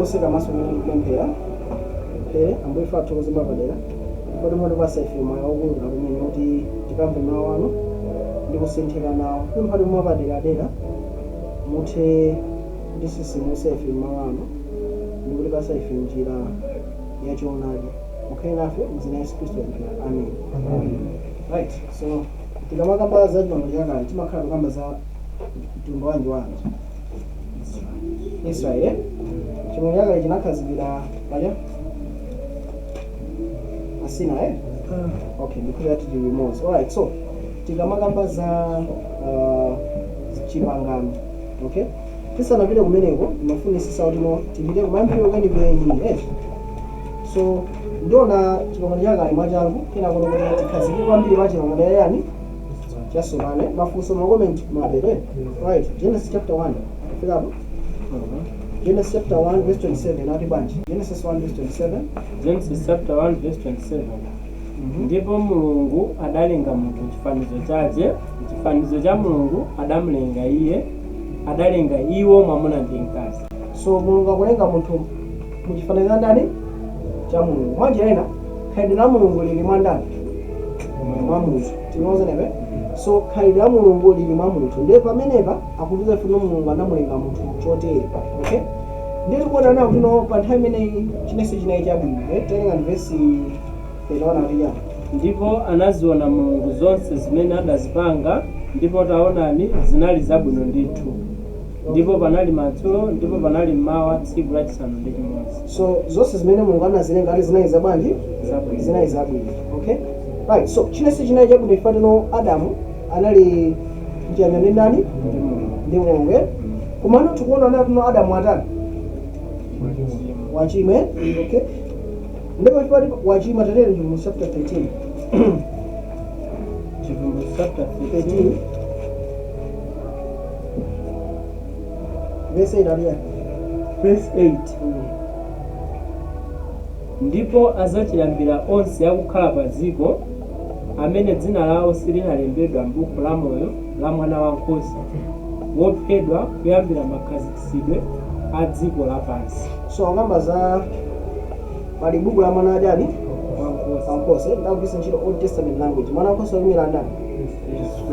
Tingoseka maso pamene tikupemphera. Pemphere. Ambuye, ife athokoze mwapadera kodi mwatipasa ife moyo waukulu kumene kuti tikamve mawu anu ndi kusinthika nawo. Pemphani mwapaderadera muthe kutisisimutsa ife mawu anu ndi kutipasa ife njira ya choonadi. Mukhale nafe mzina Yesu Khristu pemphera, amen. Right, so tikamakamba za Chipangano Chakale timakhala tikamba za mtundu wanji wa anthu? Israeli, eh? Chipangano Chakale chinakhazikira paja Asina, eh? Okay, ndikuti ati tili limodzi. Alright, so tikamakamba za chipangano, okay, tisanapite kumeneko timafunisisa kuti no tipite kumayambiriro kwenikweni, eh? So ndiona Chipangano Chakale mwachangu, kenako kuti tikhazikike kwambiri pa chipangano yani chatsopano. Mafunso, ma comment kumapeto. Right, Genesis chapter 1, fikapo Genesis chapter 1 verse 27, ati bwanji Genesis 1 verse 27? Genesis chapter 1 verse 27. Ndipo Mulungu adalenga munthu mchifanizo chache, mchifanizo cha Mulungu adamulenga iye, adalenga iwo mwamuna ndi mkazi. So Mulungu akulenga munthu muchifanizo cha ndani? Cha Mulungu. Mwanjira ina, khalidwe la Mulungu lili mwa ndani? Mwa munthu. Tinozenepe. So khalidwe la Mulungu lili mwa munthu, ndiye pamenepa akutiza ife Mulungu anamulenga munthu chotere. Okay, ndiye tikuona nawo kuti no pa nthawi imeneyi chinenso chinayi chabwino, eh? Tawerenga ndi vesi 31, akuti chani? Ndipo anaziona Mulungu zonse zimene adazipanga, ndipo taonani, zinali zabwino ndithu. Ndipo panali madzulo ndipo panali mmawa, tsiku lachisanu ndi chimodzi. So zonse zimene Mulungu anazilenga ati zinali zabwanji? Zabwino. Zinali zabwino. Okay, right, so chinenso chinayi chabwino ife tino Adamu anali mchiyambi ndi ndani? Ndi Mulungu. Ndi Mulungu, eh? Komano tikuona nawo tino Adamu atani? Wachimwa. Okay, ndipo chifukwa wachimwa, tatere Chivumbulutso chapter 13. Chivumbulutso chapter 13. 13. Verse 8 aliya. Verse 8: Ndipo adzachilambira onse akukhala pa dziko, amene dzina lawo silinalembedwa m'buku la moyo la Mwana wankhosa wophedwa kuyambira makhazikitsidwe a dziko lapansi. So akamba za pali buku la mwana wachani? Wankhosa. Wankhosa. Ndakugwiritsa ntchito Old Testament language. Mwana wankhosa akuyimira ndani?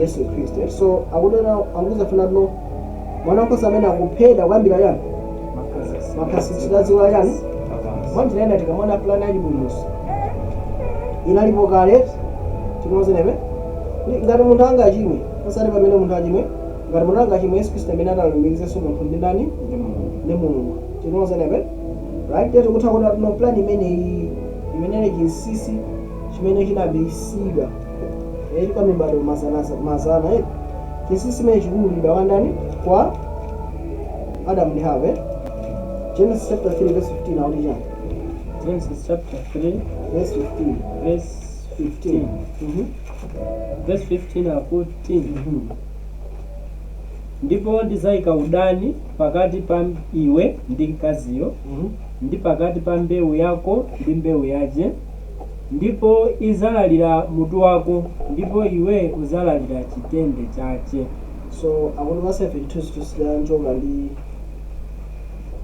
Yesu Khristu, eh? So akutera akuza funa no mwana wankhosa amene akuphedwa kuyambira yani? Makhazikitsidwe a dziko la chani? Mwanjira ina, tikamona plan ya chipulumutso inalipo kale. Tinozenepe ngati munthu angachimwe, osati pamene munthu achimwe, ngati munthu angachimwe, Yesu Khristu amene atalumikizenso munthu ndi ndani? Ndi Mulungu. Tinozenepe, right? Tetu kutha kuona tino plan imeneyi imenene chinsinsi chimene chinabisidwa eri kwa mibado mazana mazana, eri chinsinsi chimene chikuwululidwa kwa ndani? Kwa Adamu ndi Hava, eh? Genesis chapter 3 verse 15 akuti chani? Genesis chapter 3 verse 15. Verse 15. Verse 15 akuti, "Ndipo ndizayika udani pakati pa iwe ndi mkaziyo, ndi pakati pa mbewu yako ndi mbewu yace, ndipo izalalira mutu wako, ndipo iwe uzalalira chitende chace." So akutipasa ife chithunzithunzi cha njoka ndi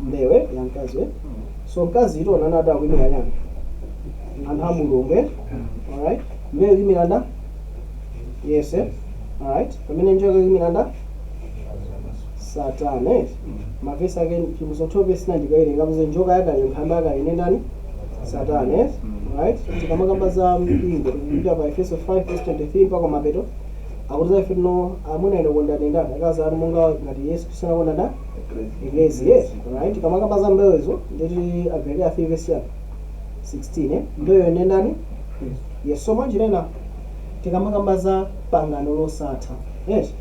mbewu ya mkazi, eh? So mkazi tionana ati akuyimira chani? Anthu a Mulungu, eh? Alright, mbewu ikuyimira nda? Yes, eh? Alright, pamene njoka ikuyimira nda? Satana, eh? Mavesi ake Chivumbulutso 12 verse 9 tikawerenga kuze njoka yakale, nkhalamba yakale ine ndani? Satana, eh? Right, tikamakamba za mpingo tikupita pa Efeso 5 verse 23 mpaka mapeto, akutiza ife tino amuna ine kondani ndani? Akazi anu, monga ngati Yesu Khristu anakonda nda? Eklezia, yes. Right, tikamakamba za mbewu nditi Agalatia 3 verse 16, eh? Mbewu ine ndani? Yes. So mwanjira ina, tikamakamba za pangano losatha, yes,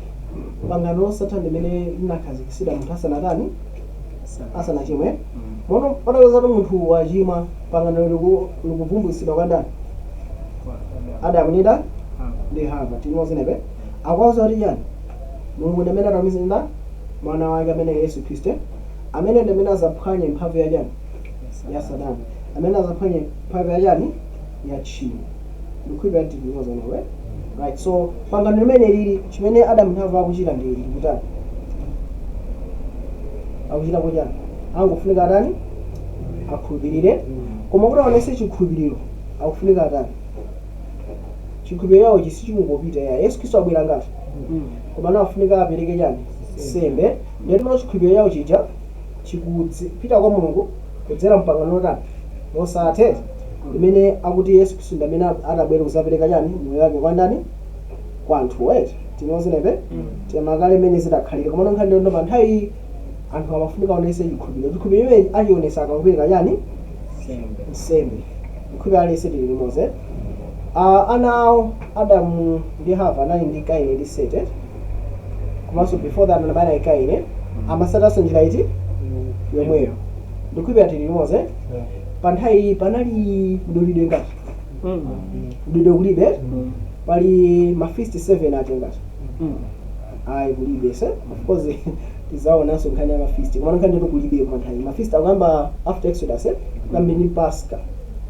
pangano losatha limene linakhazikitsidwa munthu asanatani? Asanachimwe. Mono patapezatu munthu wachimwa, pangano likuvumbulutsidwa kwa ndani? Adamu nida ndi Hava. Tinozenepe akwaza kuti chani? Mulungu ndi amene atatumiza nda mwana wake amene Yesu Khristu, amene ndi amene azaphwanye mphamvu ya chani? Ya Satana, amene azaphwanye mphamvu ya chani? Ya tchimo. Ndikukhulupirira kuti tinozenepe, right? So pangano limene lili chimene Adamu ndi Hava akuchita ndi ndikutani? Akuchita kuchani? Angofunika atani? Akhulupirire. Koma kuti aonese chikhulupiriro akufunika atani? Chikhulupiriro chawo chisichikungopita ya Yesu Khristu abwera ngati, koma nawo afunika apereke chani? Sembe. Ndetino chikhulupiriro chawo chija chikupita kwa Mulungu kudzera mpangano lotani? Losathe, limene akuti Yesu Khristu ndi amene adabwera kuzapereka chani? Moyo wake kwa ndani? Kwa anthu, right? Tinozenepe timakale imene zidakhalira. Koma nkhani ndo pa nthawi anthu amafunika aonese chikhulupiriro. Chikhulupiriro imene achionesa akakupereka chani? Sembe. Nsembe. Mkhulupiriro alese tili limodzi. Ana awo Adamu ndi Hava anali ndi Kaini ndi Sete, komanso before that anabala Kaini. Amasatanso njira iti? Yomweyo. Ndikhulupirira tili limodzi. Pa nthawi iyi panali mdulidwe ngati? Mdulidwe kulibe. Pali ma feast 7 ati ngati? Ayi, kulibe. Se of course tizaonanso nkhani ya ma feast, koma nkhani yetu kulibe pa nthawi. Ma feast akuyamba after Exodus, eh? Kuyamba ndi Pasca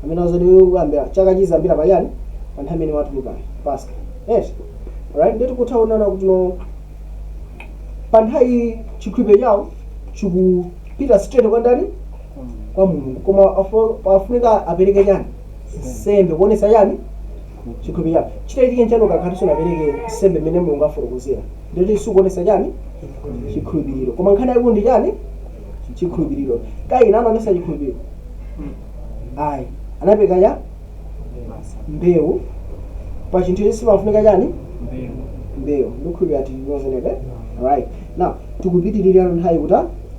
amene azoti kuyambira chaka chizambira pachani? Pa nthawi imene watuluka Pasca, yes, right. Ndeti kuthaonana kuti no, pa nthawi chikhulupiriro chawo chikupita straight kwa ndani? Kwa Mulungu. Koma afunika apereke chani? Nsembe, kuonesa chani? Chikhulupiriro chawo. Chitachitike nchani ukakhati sunapereke nsembe imene Mulungu afotokozera? Ndeti sikuonesa chani? Chikhulupiriro. Koma nkhani yaikulu ndi chani? Chikhulupiriro. Kaini anaonesa chikhulupiriro? Ayi, anapereka cha mbewu pa chinthu ichi simafunika chani? Mbewu. Ndikukhulupirira tilikonzenepe, right? Now tikupitirira. Nthawi kuti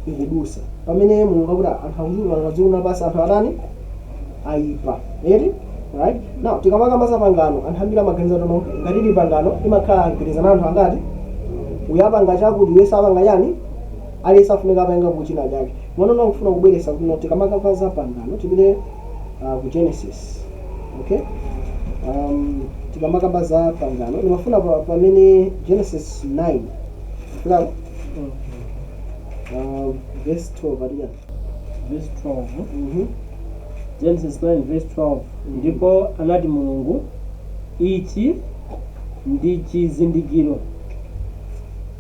ikudusa pamene Mulungu akuti anthu akuchuluka padziko lapansi, anthu atani? Ayipa, eti? Right now tikamakamba za pangano, anthu ambiri amaganiza tono ngati ili pangano imakhala mgwirizano anthu angati uyapanga chakuti uye sapanga chani, aliyense afunika apanga kuchina chake. Mwana ndikufuna kubweresa kuno, tikamakamba za pangano tipite ku Genesis, okay? Tikamakamba za pangano ndimafuna pamene Genesis 9 fika verse 12 atiya. Verse 12. Mhm. Genesis 9 verse 12. Ndipo anati Mulungu, ichi ndi chizindikiro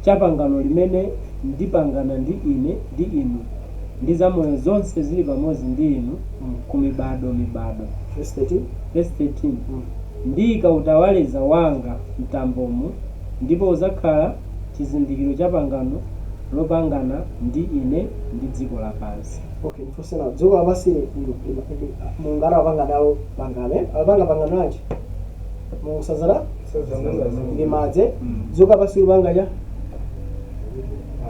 cha pangano limene ndipangana ndi ine ndi inu ndi zamoyo zonse zili pamodzi ndi inu ku mibado mibado. Verse 13. Verse 13. Ndiyika utawaleza wanga mtambomu, ndipo uzakhala chizindikiro cha pangano lopangana ndi ine ndi dziko lapansi. Okay, ndifunse nawo, dziko lapansi Mulungu anapanga nalo pangano, eh? Alapanga pangano lanji? Mulungu sazala ndi madzi. Dziko lapansi lupanga cha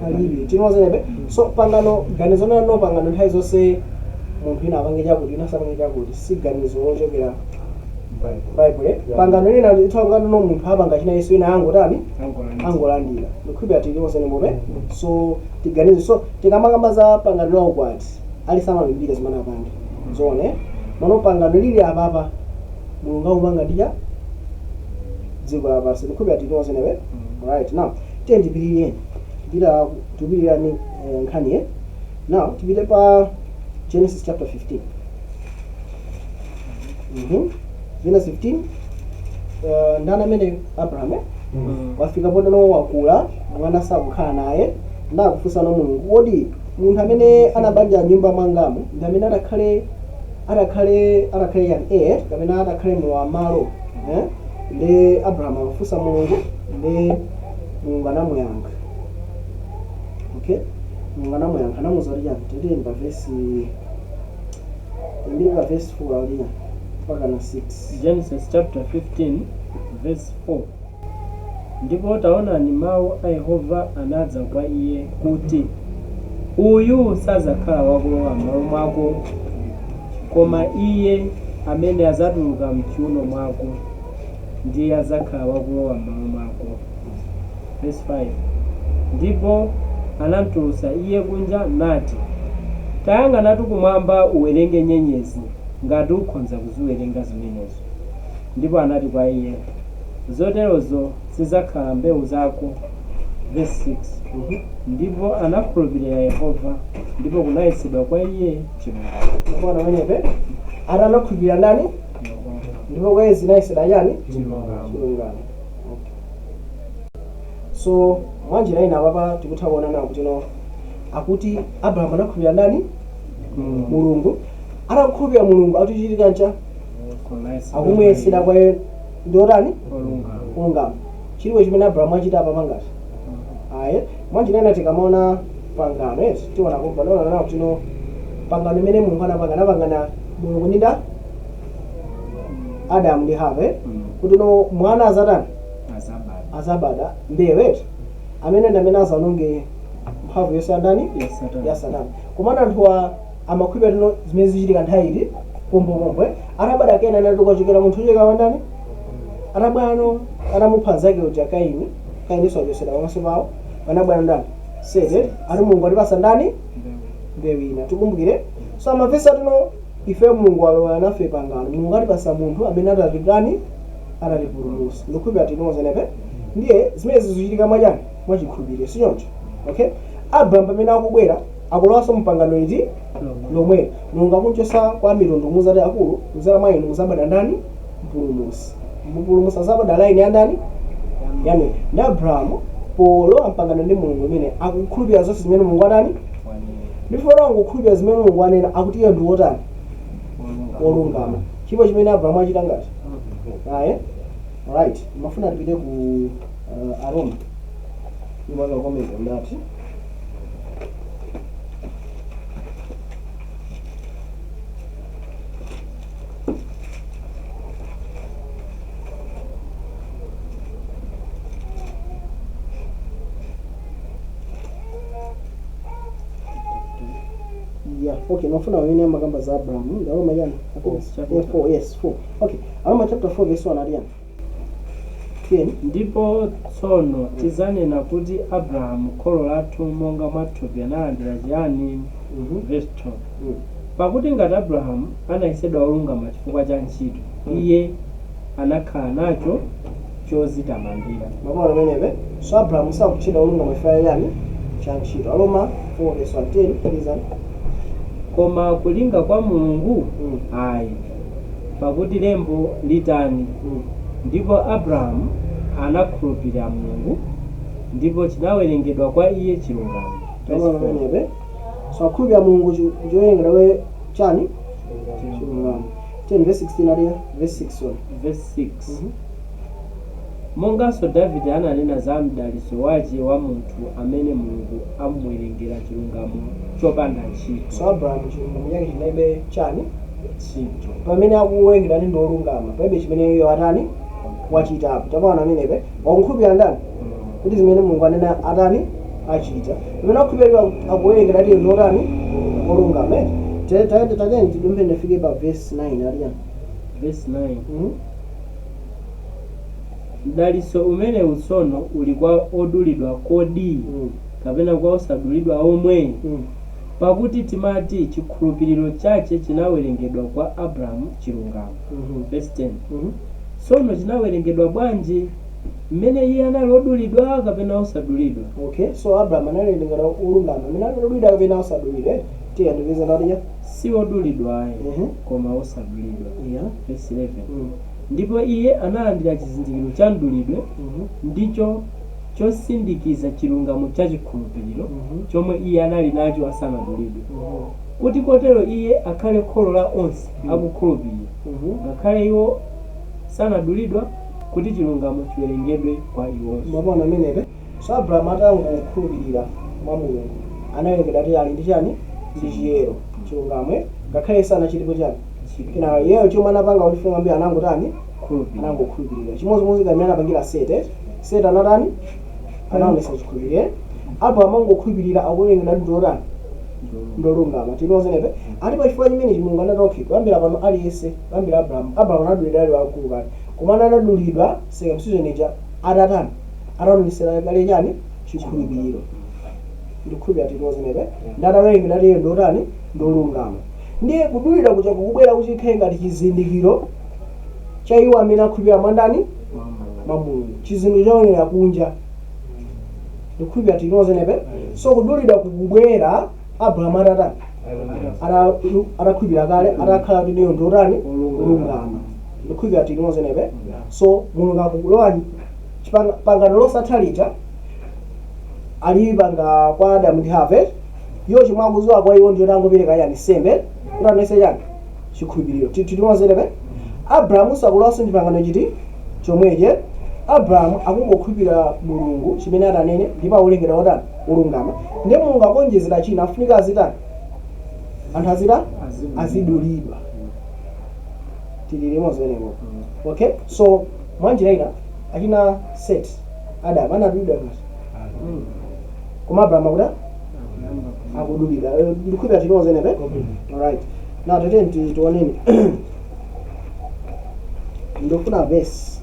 palibe tinozenepe. So pangano, ganizo nalo pangano nthawi zonse munthu ina apange chakuti, ina asapange chakuti, si ganizo lochokera Bible, eh? Pangano lina lithangano no munthu apanga china, Yesu ina angotani? Angolandira. Ndikhulupirira tili mope. So tiganize. So tikamakamba za pangano la ukwati, ali samalumbira zimene apange zone mano. Pangano lili apapa Mulungu akupanga ndicha dziko lapansi. Ndikhulupirira tili newe, right? Now tiye ndipitiriyeni, tipita tipitirani nkhani, eh? Now tipite pa Genesis chapter 15. Genesis 15, ndani amene? Abraham, eh? Wafika potano wakula, mwana sakukhala naye. Ndakufunsa no Mulungu, kodi munthu amene anabadwa nyumba mwangamo ndi amene atakhale yani heir kapena atakhale mlowa malo, eh? Ndi Abraham akufunsa Mulungu, ndi Mulungu anamuyankha. Okay, Mulungu anamuyankha, anamuwuza kuti chani? Tiyeni pa verse, tiyambire pa verse 4 akuti chani mpaka na 6. Genesis chapter 15 verse 4. Ndipo taonani, mawu a Yehova anadza kwa iye kuti, uyu sazakhala wakulowa m'malo mwako, koma iye amene azatuluka mchiuno mwako ndiye azakhala wakulowa m'malo mwako. Verse 5. Ndipo anamutulutsa iye kunja nati, tayang'anatu kumwamba, uwerenge nyenyezi, ngati ukhoza kuziwerenga zimenezo. Ndipo anati kwa iye, zoterozo zidzakhala mbewu zako. Verse 6. Ndipo anakhulupirira Yehova, ndipo kunayesedwa kwa iye chilungamo. Kuona pamenepe ati anakhulupirira ndani? Ndipo kwa iye zinayesedwa chani? Chilungamo. Okay. So mwanjira ina apapa tikutha kuona nawo kuti no, akuti Abrahamu anakhulupirira ndani? Mulungu. Atakhulupirira Mulungu atichitika ncha akumuyesera kwa iye ndiotani olungama. Chiliwe chimene Abrahamu achita apa mangati aye mwanjinena tikamaona pangano yes tiona kumpanoona nawo tino pangano imene Mulungu anapanga anapangana Mulungu ndi nda Adamu ndi Hava kuti no mwana azatani azabada mbewu amene ndi amene azanonge mphamvu yonse yandani ya Satana. Komano anthuwa amakhulupirira tino zimene zichitika nthawi iti pompopompwe atabada kena anati kwachokera munthu ocheka wandani atabwano atamupha nzake uja Kaini. Kaininso achosera pamaso pawo panabwana ndani Sete ati Mulungu atipasa ndani mbewu ina tikumbukire. So amavesa tino ife Mulungu alowa nafe pangano Mulungu atipasa munthu amene atatitani atatipulumutsa ndikukhulupirira tinozenepe ndiye zimene zizichitika mwachani mwachikhulupiriro sichoncho. Okay, Abrahamu pamene akubwera akulowanso mpangano iti lomwe Mulungu akunchosa kwa mitundu muzati akulu kuzala mwa inu muzabada ndani mpulumutsi mpulumutsi azabada laini ya ndani yani ndi Abrahamu polowa mpangano ndi Mulungu imene akukhulupirira zonse zimene Mulungu anani ndifuna akukhulupirira zimene Mulungu anena akuti iye ndi wotani wolungama. Chipo chimene Abrahamu achita ngati aye. Right, mafuna tipite ku Aroma imakakomeza ndati Yeah, okay, mafuna wamene amakamba za Abrahamu ndi Aroma yani? 4, yes, 4. Okay, Aroma chapter 4 verse 1 ali yani. 10. Ndipo tsono tizanena kuti Abrahamu kholo lathu monga mwathupi analandira chiyani? Verse 2. Pakuti ngati Abrahamu anayesedwa olungama chifukwa cha ntchito, iye anakhala nacho chozitamandira. Mapano pamenepe so Abrahamu sakutchedwa olungama chifukwa yani cha ntchito. Aroma 4 verse 1 10 please. Koma kulinga kwa Mulungu ayi, pakuti lembo litani, ndipo Abrahamu anakhulupirira Mulungu, ndipo chinawerengedwa kwa iye chilungamo. Mapano pamenepe so akhulupirira Mulungu chowerengedwa chani chilungamo. 10 verse 16 aliya verse 6 on. Verse 6. Monganso Davide ananena za mdaliso wace wa munthu amene Mulungu amuwerengera chilungamo chopanda ntchito. So Abrahamu chilungamo chake chinalibe chani ntchito. Pamene akuwerengedwa ndi olungama palibe chimene iye atani wachitapo. Tapaona amenepe wakukhulupirira ndani kuti zimene Mulungu anena atani achita. Pamene akukhulupirira akuwerengedwa ndi ndotani olungama. Tateni tidumpheni tifike pa verse 9 aliya. Verse 9. Mdaliso umenewu tsono uli kwa odulidwa kodi, kapena kwa osadulidwa omwe? Pakuti timati chikhulupiriro chache chinawerengedwa kwa Abrahamu chilungamo. Verse 10. Tsono chinawerengedwa bwanji? Mmene iye anali odulidwa kapena osadulidwa? Okay, so Abrahamu analengedwa olungama amene anali odulidwa kapena osadulidwa. Tiye ndipeza ndatiya Si odulidwa ayi, koma osadulidwa. Yeah. Verse 11. Ndipo iye analandira chizindikiro cha mdulidwe, ndicho chosindikiza chilungamo cha chikhulupiriro chomwe iye anali nacho asanadulidwe, kuti kotero iye akhale kholo la onse akukhulupirira, ngakhale iwo sanadulidwa, kuti chilungamo chiwerengedwe kwa iwonso. Mapano amenepe so Abrahamu atangokhulupirira mwa Mulungu analengedwa kuti ali ndi chani ndi chiyero chilungamo ngakhale sanachitepo chani kena iyeyo chomwe anapanga kuti funa ambiri anangotani anangokhulupirira. Chimodzimodzi kamene anapangira Sete. Sete anatani anaonesa chikhulupiriro. Abrahamu angokhulupirira akuwerengedwa ndi ndotani ndolungama. Tinozenepe ati pachifukwa chimene Mulungu anati okay kuyambira pano aliyense kuyambira Abrahamu. Abrahamu anadulidwa ali wamkulu kale koma anadulidwa circumcision ija atatani ataonesera kale chani chikhulupiriro. Ndikukhulupirira tinozenepe ndatawerengedwa tiye ndotani ndolungama. Ndiye kudulidwa kuja kukubwera kuchikhale ngati chizindikiro cha iwo amene akhulupirira mwandani mwa Mulungu. Chizindikiro chaonera kunja. Ndikukhulupirira tinozenepe so kudulidwa kukubwera Abrahamu atatani atakhulupirira kale atakhala kuti ndiyo ndotani olungama. Ndikukhulupirira tinozenepe so Mulungu akulowa pangano losatha lija alipanga kwa Adamu ndi Hava. Iwo chomwe akudziwa kwa iwo ndiyo tangopereka yani sembe kuti anese chani Chikhulupiriro. Titimazerepe Abrahamu sakulowanso ndi pangano chiti chomweche. Abrahamu akungokhulupirira Mulungu chimene atanene, ndipo akulengedwa otani? Olungama. Ndiye Mulungu akonjezera china, afunika azitani? Anthu azita azidulidwa. Tililimo zimenepo. Okay, so mwanjira ina achina Set, Adam anadulidwa ngati, koma Abrahamu akuda akudulidwa. Ndikukhulupirira tilimo zimenepe. Alright, now tateni tioneni, ndofuna verse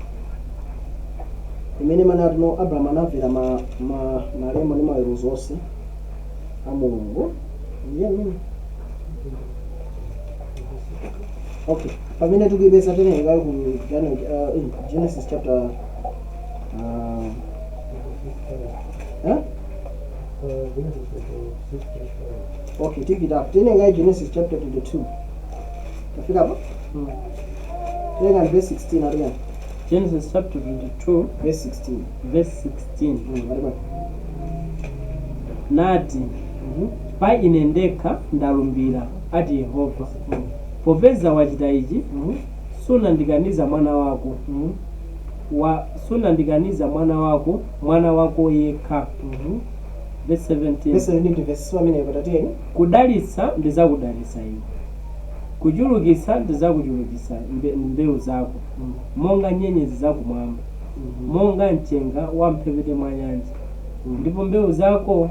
imene mana atino Abrahamu anamvera ma malembo ndi maweruzo onse a Mulungu. Ndiye amene, okay, pamene tikuyipeza tenekayo ku Daniel, in Genesis chapter eh? Okay, take it up. Tenengai Genesis chapter 22. Tafika apa? Tenengai verse 16 ariya. Genesis chapter 22 verse 16. Verse 16. Ariba. Nati, pa ine ndekha ndalumbira, ati Yehova, popeza wachita ichi, sunandikaniza mwana wako, wa sunandikaniza mwana wako, mwana wako yekha. Verse 17. Verse 17 to verse 7 patateni. Kudalitsa ndizakudalitsa iwe, kuchulukitsa ndizakuchulukitsa mbewu zako, monga nyenyezi zakumwamba, monga mchenga wa mphepete mwa nyanja, ndipo mbewu zako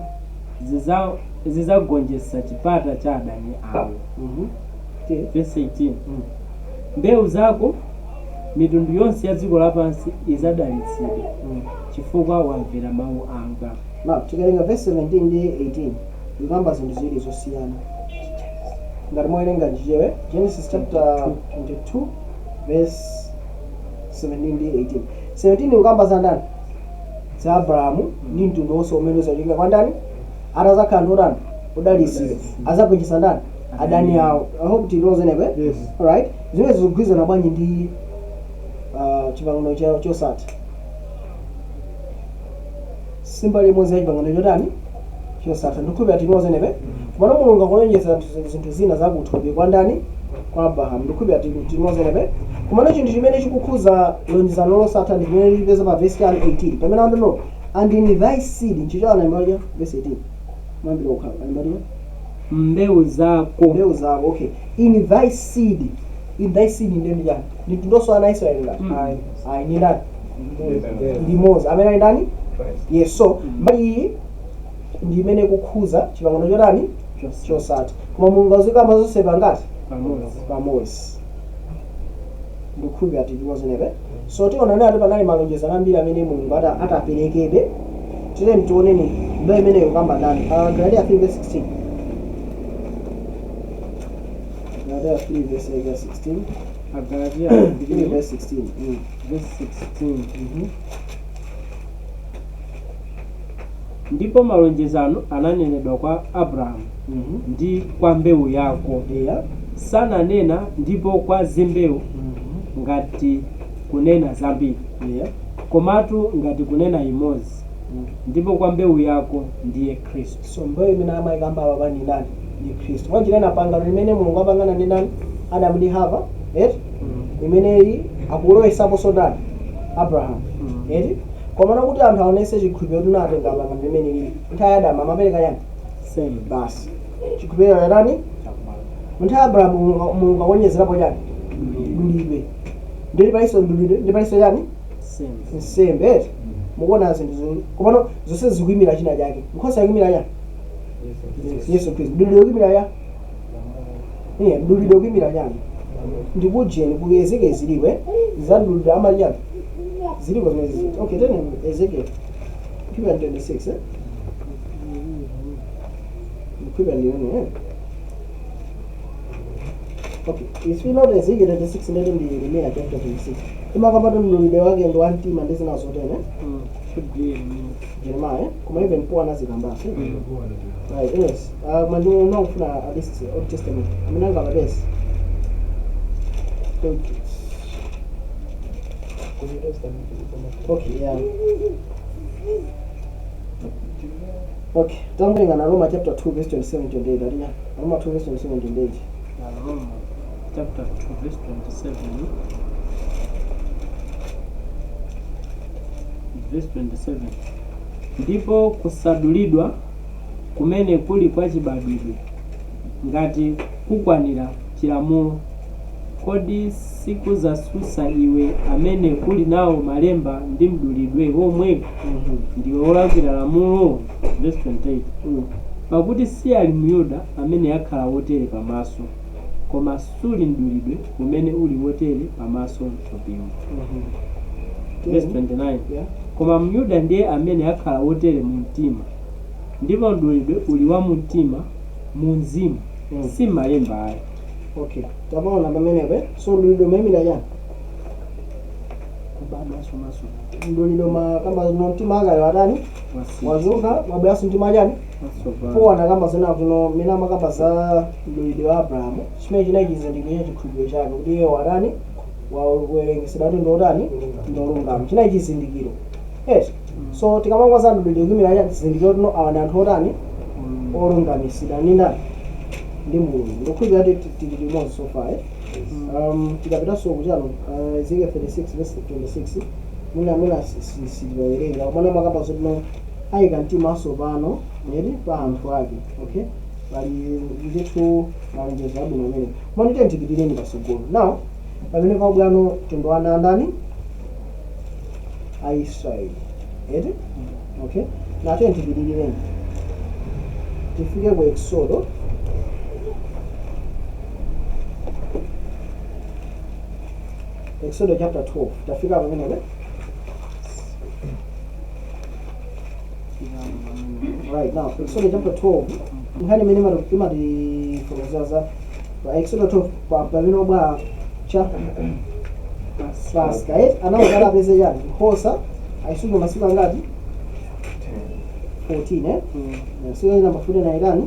zizagonjetsa chipata cha adani awo. Verse 18. Mbewu zako mitundu yonse ya dziko lapansi izadalitsidwa, chifukwa wamvera mawu anga. Now, tikalenga verse 17 ndi 18, ikamba zinthu ziwiri zosiyana. Ngati mwawerenga njichewe, Genesis chapter 22 verse 17 ndi 18. 17 ikamba za ndani? Za Abrahamu ndi mtundu wonse umene uzachitika kwa ndani? Atazakhala ndi otani? Odalitsidwa. Azagonjetsa ndani? Adani awo. I hope tinozenepe. Yes. Alright. Zimene zikugwirizana bwanji ndi chipangano chosatha? Simba limodzi ya chipangano chotani? Chosatha. Ndikhulupirira tinozenepe. Komano Mulungu akulonjeza zinthu zina zakuthupi kwa ndani? Kwa Abrahamu. Ndikhulupirira tinozenepe. Komano chinthu chimene chikukhuza lonjezano losatha ndi chimene lipeza pa verse 18, pamene andino "and in thy seed". Nchicho anayimbalira verse 18 mwambira kukhala anayimbalira Mbewu zako. Mbewu zako. Okay, in thy seed. In thy seed ndiye ndi chani? Ndi mtundonso ana Israeli ngati? Ayi, ndi ndani? Ndi Mose amene ali ndani? Yes. So mbali iyi ndi imene kukhuza chipangano chotani? Chosatha. Koma Mulungu azikamba zonse pangati? Pamodzi. Pamodzi. Ndikukhulupirira tikuwazenepe. So tiona ati panali malonjezano ambiri amene Mulungu ataperekebe. Tiyeni tioneni mbewu imeneyo kamba ndani. Galatia 3 verse 16. Galatia 3 verse 16. Agalatia 3 3 verse 16. Verse 16. Ndipo malonjezano ananenedwa kwa Abrahamu ndi kwa mbewu yako. Sananena ndipo kwa zimbewu, ngati kunena zambiri, komatu ngati kunena imodzi, ndipo kwa mbewu yako, ndiye Khristu. So mbewu imene amayikamba apa ndi ndani? Ndi Khristu. Mwanjira pangano limene Mulungu apangana ndi ndani? Adamu ndi Hava, eti? Imeneyi akulowesaponso ndani? Abrahamu, eti? Komano kuti anthu aonese chikhulupiriro kuti natenga pangano limene lili nthawi ya Adamu amapereka yani? Sembe. Basi, chikhulupiriro chani? Nthawi ya Abrahamu Mulungu akuonjezerapo chani? Dulidwe. Ndili palinso dulidwe, ndi palinso chani? Sembe. Nsembe, eti? Mukuona zinthu komano zonse zikuyimira china chake. Nkhosa ikuyimira chani? Yesu Khristu. Dulidwe kuyimira ya, iye dulidwe kuyimira chani? Ndikujeni ku Ezekiel zilikwe zadulidwe amali chani, ziliko zimene ziziti. Okay, tene Ezekiel 26, eh, ndikuipa ndiyoni, eh? Okay, if you not Ezekiel 26, ndete ndi Yeremiya chapter 26 imakapata mdulidwe wake ndi wamtima ndi zina zotene. Should be Yeremiya. Jeremiah, eh? Koma even Paul anazikambaso. Right, anyways, mandu unakufuna at least Old Testament. Amene angapatesi. Okay. Okay, yeah. Okay, tambulinga na Roma chapter 2 verse 27 28. Atinya. Roma 2 verse 27 28. Roma chapter 2 verse 27. Verse 27. Ndipo kusadulidwa kumene kuli kwa chibadwidwe ngati kukwanira chilamulo, kodi sikuzasusa iwe amene kuli nawo malemba ndi mdulidwe womwe ndiwe wolakwira lamulo? Verse 28. Pakuti si ali Myuda amene akhala wotere pamaso, koma suli mdulidwe umene uli wotere pamaso mthupiwo. Verse 29. Yeah. Koma Myuda ndiye amene akhala wotere mu mtima, ndipo mdulidwe uli wa mu mtima, mu mzimu, si malemba ayi. Okay, tapaona pamenepo. So mdulidwe umayimira chani? Kubadwanso maso. Mdulidwe makamba no mtima akale watani? Wazuka, wabweranso mtima chani? Po anakamba zona kuno mene amakamba za mdulidwe wa Abrahamu, chimene chinali chizindikiro cha chikhulupiriro chake kuti iye watani, wawerengesedwa kuti ndiotani, ndiolungama. Chinali chizindikiro, yes. So tikamakamba za mdulidwe kuyimira chani? Chizindikiro tino awa ndi anthu otani? Olungamisidwa ndi ndani? Ndi Mulungu. Ndikukhulupirira kuti tili limodzi so far, eh? Tikapitanso kuchano Ezekiel 36 verse 26, mwina sitipawerenga, komana makamba zotino ayika mtima watsopano eri pa anthu ake. Okay, pali ndithu malonjezo abwino amene koma ndite tipitireni patsogolo. Now pamene pabwano tindowana andani? Aisraeli, eti? Okay, nate tipitireni tifike ku Exodo. Exodo chapter 12, tafika pamenepo? Right, now Exodo chapter 12, nkhani imene imatifotokozera za pa Exodo 12 pamene obwa cha Paska, eh? Anawuzala apeze chani? Nkhosa, ayisunge masiku angati? 14, eh? Siku namba 14 ayitani?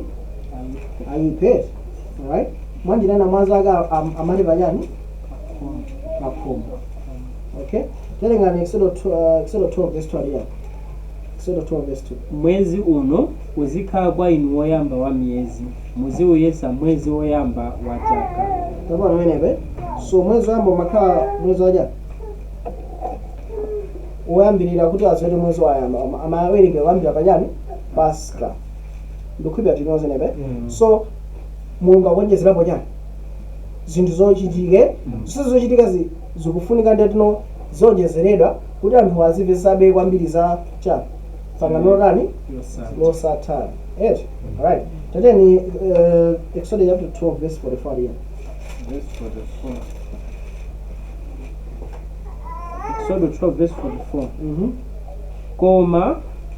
Ayiphe. Alright, mwanjirana mwazi ake amati pachani? Pakhomo. Okay, terengani Exodo Exodo 12 verse 12, yeah. Exodo 12 verse 2. Mwezi uno uzikhala kwa inu woyamba wa miyezi, muziuyesa mwezi woyamba wa chaka. Tapona pamenepe. So mwezi woyamba umakhala mwezi waja woyambirira kuti azwete mwezi wayamba amawerengera kuyambira pachani? Paska. Ndikukhulupirira tinozenepe. So Mulungu akuonjezerapo chani? Zinthu zochitike zonse zochitika zikufunika ndetino zonjezeredwa kuti anthu azimvesabe kwambiri za chani? Pangano lani? Losatha, yes. Alright, tateni Exodus chapter 12 verse 44, yeah. Verse 44. Exodo 12 verse 44. Koma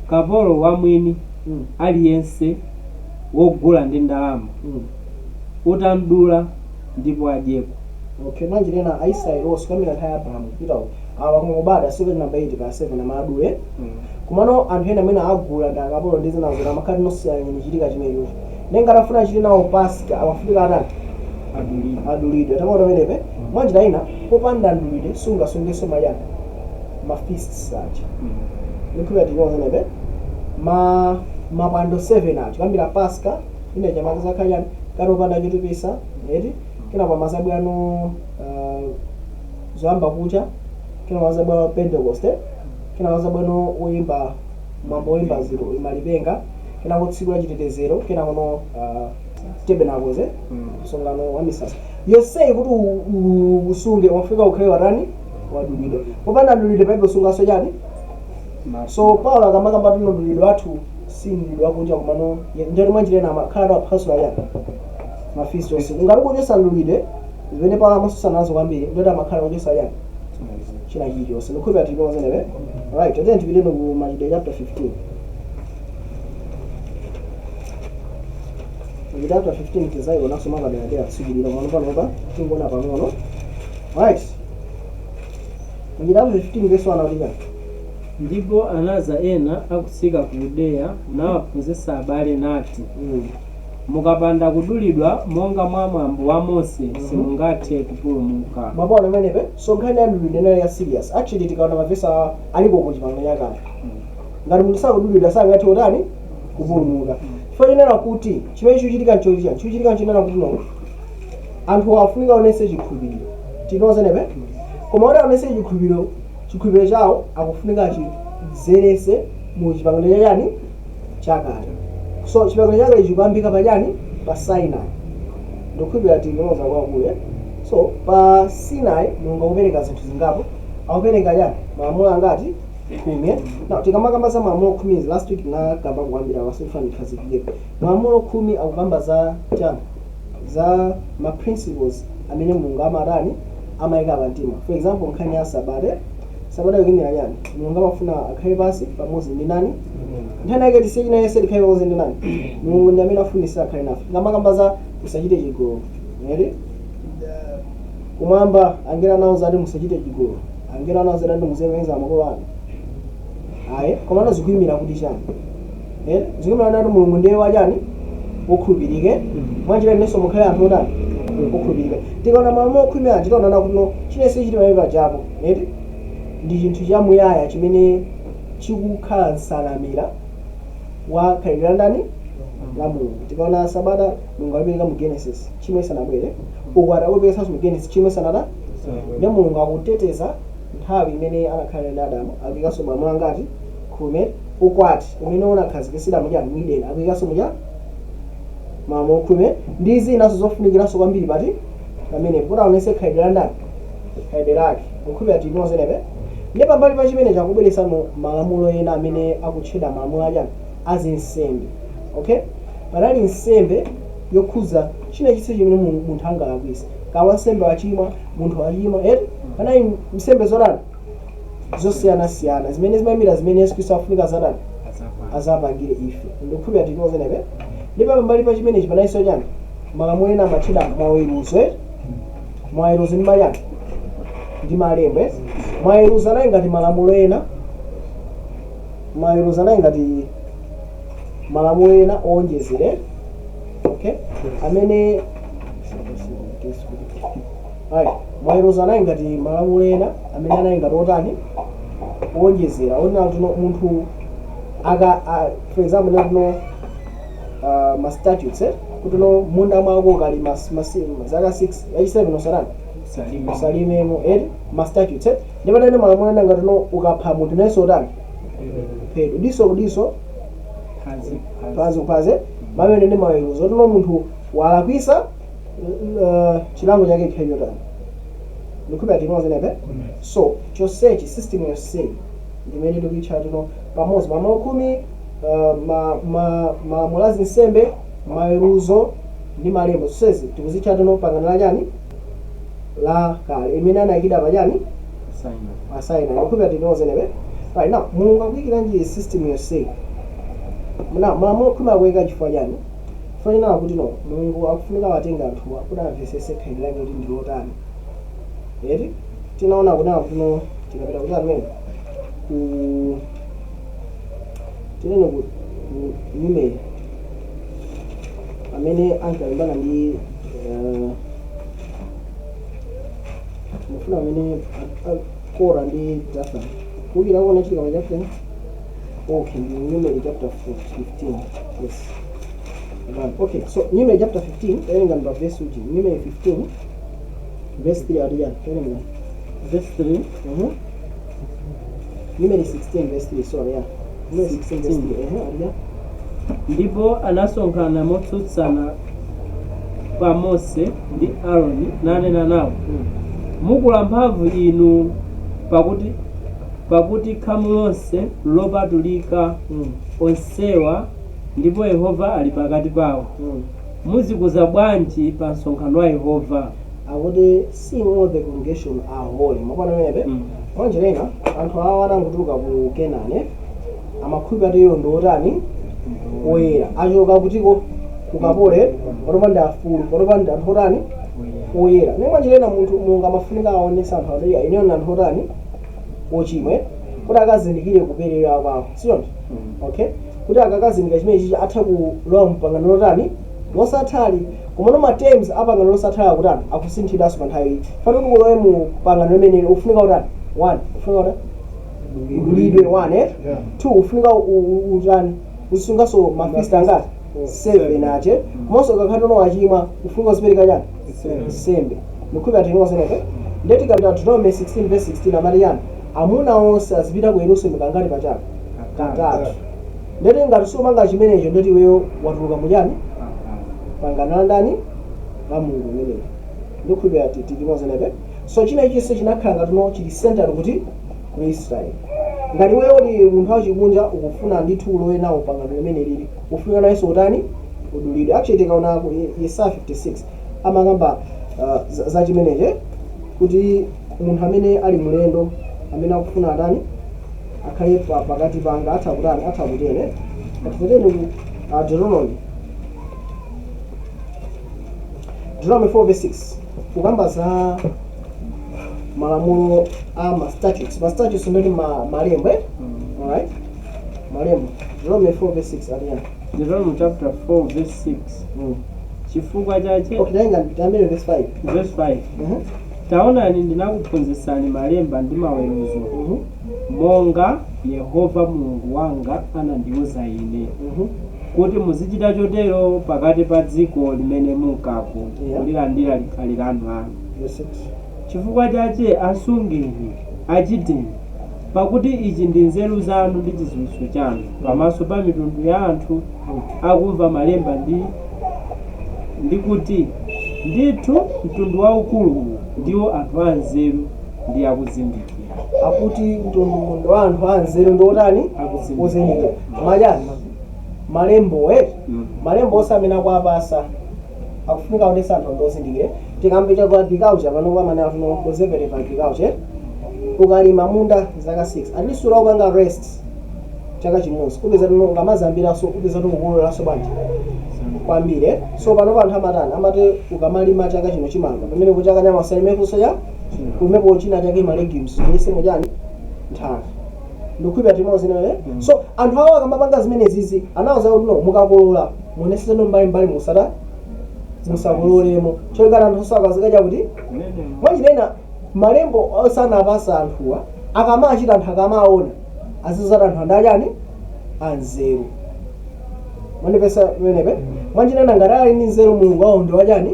kapolo wamwini aliyense wogula ndi ndalama utamdula ndipo adyeko. Okay, manje lena Aisraeli onse kuyambira nthawi ya Abrahamu kupita awa kungobada siku namba 8 pa 7 amadule. Kumano anthu ena amene agula ndi akapolo ndi zinazo amakhala nosiyana chitika chimenecho. Nenga atafuna chiti nawo Paska, amafunika atani? Adulidwe. Adulidwe. Tapaona pamenepe? Mwanjira ina, popanda mdulidwe sungasungenso mayani ma feasts aja. Ndikhulupirira tinozenepe. Ma mapwando 7 aja kuyambira Paska ine chamaka zakhalani kati opanda chotupisa, eti? Kena pamazabwano zoyamba kucha, kena pamazabwano Pentecost, kena pamazabwano woyimba mwambo woyimba ziro malipenga, kena tsiku la chitetezero, kena kono tabernacles, eh? Msonkhano wa misasa yonseyi kuti usunge wafika ukhale watani? Wadulidwe. Popanda mdulidwe paibe usungaso chani? So Paulo akamakamba tino mdulidwe wathu si mdulidwe wakunja, komano njati mwanjirena amakhala tawaphwasula chani? Ma feast onse. Ngati ukuchosa mdulidwe zimene Paulo amasusa nazo kwambiri, ndoti amakhala kuchosa chani? China chilichonse. Ndikhulupirira tilipozenepe. Right, tatiyeni tipiteni ku Machitidwe chapter 15. Machitidwe chapter 15 tizayionanso mapaderadera tsiku pano panopa tingoona pang'ono. Right, Machitidwe chapter 15 verse 1 akuti chani? Ndipo anaza ena akutsika ku Yudeya nawaphunzitsa abale nati, mukapanda kudulidwa monga mwa mwambo wa Mose, simungathe kupulumuka. Mwapaona pamenepe? So nkhani ya mdulidwe inali ya serious. Actually, tikaona mavesi aliko ku Chipangano Chakale, ngati munthu sakudulidwa sangathe utani? Kupulumuka. Chifukwa chinena kuti chimene chikuchitika nchochicha chikuchitika nchinena kuti no Anthu afunika aonese chikhulupiriro, tinozenepe. Koma kuti aonese chikhulupiriro, chikhulupiriro chawo akufunika achizerese mu chipangano chachani? Chakale. So chipangano chakale chikuyambika pachani? Pa Sinai. Ndikukhulupirira tinoza kwakule. So pa Sinai Mulungu akupereka zinthu zingapo. Akupereka chani? Malamulo angati? 10. Now tikamakamba za malamulo 10, last week nakamba kuyambira wasufanikhazikiyepo. Malamulo 10 akukamba za chani? Za ma principles amene Mulungu amatani? Amayika pamtima. For example, nkhani ya Sabata. Sabata ikuyimira chani? Mulungu amafuna akhale pasi pamodzi ndi nani? Nthani yake tisiye china yense, tikhale pamodzi ndi nani? Mulungu ndi amene afunisa akhale nafe. Tikamakamba za usachite chigololo, ere kumwamba angelo anawuza ati musachite chigololo, angelo anawuza ati muzilemekeza makolo anu. Ayi, komano zikuyimira kuti chani? Ere zikuyimira kuti Mulungu ndiye wachani? Wokhulupirike. Mwanjira inenso mukhale anthu otani? Okhulupirika. Tikaona malamulo 10 aja, tikaonana kuti no, chinense chili pamene pajapo eti ndi chinthu chamuyaya chimene chikukhala nsanamira wa khalidwe la ndani? La Mulungu. Tikaona Sabata, Mulungu alipereka mu Genesis chimwe sanabwere. Ukwati akuperekanso mu Genesis chimwe sanada. Ndi Mulungu akuteteza nthawi imene anakhala ndi Adamu, akuikanso malamulo angati? 10. Ukwati umene unakhazikitsidwa muchani? Mu Edeni, akuikanso mucha malamulo 10 ndi zinaso zofunikiranso kwambiri pati pamenepo kuti aonese khalidwe la ndani? Khalidwe lake. Nkhupira tinozenepe. Ndi pambali pa chimene chakubweresano malamulo ena amene akutchedwa malamulo achani? Azinsembe. Okay, panali nsembe yokhuza china chitse chimene munthu angalakwise, kawa nsembe wachimwa, munthu wachimwa eti. Panali nsembe zotani? Zosiyanasiyana zimene zimayimira zimene Yesu Khristu afunika zatani? Azapangire ife. Ndikukhulupirira tinozenepe. Ndi pambali pa chimenechi panalinso chani? Malamulo ena amatchedwa maweruzo, eti. Maweruzo ndi mayani? Ndi malembo, eti. Maweruzo anali ngati malamulo ena, maweruzo anali ngati malamulo ena owonjezere, okay, amene ayi, maweruzo anali ngati malamulo ena amene anali ngati otani? Owonjezera, onena kuti no, munthu aka for example, ndino ma statutes, kuti no, munda mwako ukali zaka 6, yachi 7 usatani? Usalimemo, eti, ma statutes, ndi patene malamulo ena ngati no, ukapha munthu nayenso utani? Phedwe. Diso kudiso, phazi kuphazi. Mamene ndi maweruzo kuti no, munthu walakwisa, chilango chake chikhale chotani. Ndikhupira tinozenepe. So chonsechi, system yonseyi ndimene tikuitcha tino pamodzi malamulo 10, malamulo azinsembe, maweruzo ndi malembo, zonsezi tikuzitcha tino pangano la chani? La kale, imene anayikidwa pachani? Pa Sinai. Ndikhupira tinozenepe. Right, now Mulungu akuyikiranji system yonseyi? Na malamulo 10 akuyika chifukwa chani? Chifukwa chinena kuti no, Mulungu akufunika watenga anthuwa kuti amvesese khalidwe lake kuti ndi lotani, eti. Tinaona kunena kuti no, tikapita kuti amene ku tinene ku Numeri, amene ankalimbana ndi mufuna amene Kora ndi Dathan, kuwukira kuona chitika pa chapter, okay, ndi Numeri chapter 15. Yes. Right. Okay, so Numeri chapter 15, tawerenga pa verse uji. Numeri 15 verse 3 ati chani? Tawerenga. Verse 3. Numeri 16 verse 3, sorry, yeah. Numeri 16 verse 3. Ehe, ati chani? Ndipo anasonkhana motsutsana pa Mose ndi Aaroni nanena nawo, "Mukula mphamvu inu, pakuti khamu lonse lopatulika onsewa, ndipo Yehova ali pakati pawo. Muzikuza bwanji pa msonkhano wa Yehova?" Akuti seeing all the congregation are holy. Mapana pamenepe? Mwanjira ina anthu awa atangotuluka ku Kenani amakhulupirira kuti iwo ndi otani? Oyera. Achoka kutiko? Kukapole. Panopa ndi afulu, panopa ndi anthu otani? Oyera. Ndi mwanjira ina munthu Mulungu amafunika aonesa anthu ati ineyo ndi anthu otani? Ochimwe, kuti akazindikire kuperera kwawo, sichoncho? Okay, kuti akakazindikira chimene chichi atha kulowa mpangano lotani? Losathali. Komano ma terms a pangano losathali akutani? Akusinthidwanso pa nthawi iyi. Fana kuti ulowe mu pangano limeneli ufunika utani? One, ufunika utani? Udulidwe, one, eh? Yeah. Two, ufunika utani? Usunganso ma feast angati? 7 ache. Komanso ukakhala uno wachimwa ufunika uzipereka chani? Nsembe. Ndikhulupirira tinozenepe. Ndiye tikapita Deuteronomy 16 verse 16 amati chani? Amuna onse azipita ku Yerusalemu kangati pachaka? Katatu. Ndeti ngati sumanga chimenecho, ndeti iweyo watuluka muchani? Pangano la ndani? La Mulungu limenelo. Ndikhulupirira timozenepe. So china ichonse chinakhala ngati no chili centered kuti ku Israeli. Ngati iweyo uli munthu wachikunja ukufuna ndithu ulowe nawo pangano limene lili, ufunika nayenso utani? Udulidwe. Actually tikaona ku Yesaya 56 amakamba za chimeneche, kuti munthu amene ali mlendo amene akufuna atani, akhale pakati panga, atha kutani, atha kutene atitene ku Deuteronomy 4 verse 6 kukamba za malamulo a ma statutes. Ma statutes ndoti malembo, eh? Alright, malembo. Deuteronomy 4 verse 6 ati yani? Deuteronomy chapter 4 verse 6. Chifukwa chache. Okay, tayenga tiyambire verse 5. Verse 5. Taonani, ndinakuphunzitsani malemba ndi maweruzo, monga Yehova Mulungu wanga anandiwuza ine, kuti muzichita chotero pakati pa dziko limene munkako kulilandira likhale lanu anu. Verse 6. Chifukwa chache asungeni, achiteni, pakuti ichi ndi nzeru zanu ndi chidziwitso chanu pamaso pa mitundu ya anthu akumva malemba ndi kuti ndithu mtundu waukulu uwu ndiwo anthu anzeru ndi akuzindikira. Akuti mtundu wa anthu anzeru ndi otani? Akuzindikira. Ozindikira machani? Malembo, eh? Malembo onse amene akuapasa akufunika onesa anthu andozindikire. Tikambita ku agriculture pano, pamene atuno conservative agriculture, ukalima munda zaka 6, at least ulaupanga rest chaka chimodzi, upeza tuno ukamazambiranso upeza tukukololanso bwanji kwambiri, eh? So pano anthu amatani? Amati ukamalima chaka chino chimanga, pamene kuchaka nyama usalimeponso cha kumepo china chake, ma legumes, zimene chani, nthaka. Ndikukhulupirira timozi nawe. So anthu awo akamapanga zimene zizi anawuza kuti no, mukakolola muoneseseno mbalimbali, musata musakololemo cholikana anthu osakazikacha kuti mwachinena malembo osanapasa anthuwa akamachita, anthu akamaona azizati anthu andachani, anzeru. Mwandipesa pamenepe? Mwachinena ngati ali ndi nzeru, Mulungu wawo ndi wachani?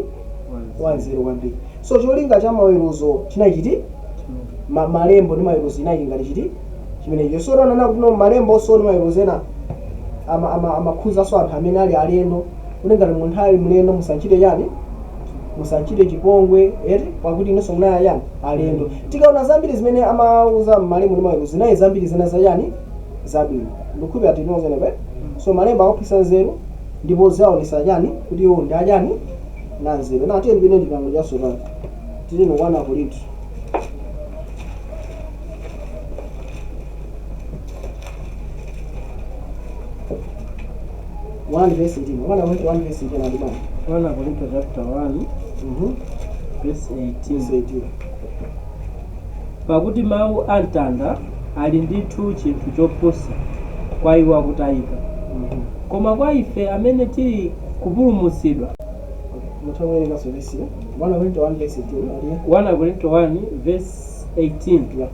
Wanzeru kwambiri. So cholinga cha maweruzo chinachiti malembo ndi maweruzo inachi ngati chiti chimenecho. So taonana kuti no, malembo so ndi maweruzo ena amakhuzanso anthu amene ali alendo, kuti ngati munthu ali mlendo musanchite chani, musanchite chipongwe, eti, pakuti inonso munali chani, alendo. Tikaona zambiri zimene amauza mmalembo ndi maweruzo zinayi, zambiri zina zachani, zabwino. Ndikukhulupirira tinozenepe. So malembo akuphunzitsa nzeru ndipo zaonesa chani, kuti iwo ndi achani, na nzeru. Na tiye ndipine ndipango chatsopano, tili 1 Korinto. 1 verse 18, 1 Korinto 1 verse 18 ati bwana? 1 Korinto chapter 1 verse 18. Verse 18. Pakuti mawu a mtanda ali ndithu chinthu chopusa kwa iwo akutayika, koma kwa ife amene tili kupulumutsidwa. Mutha kuwerenganso verse 1 Korinto 1 verse 18 ati? 1 Korinto 1 verse 18. Yeah.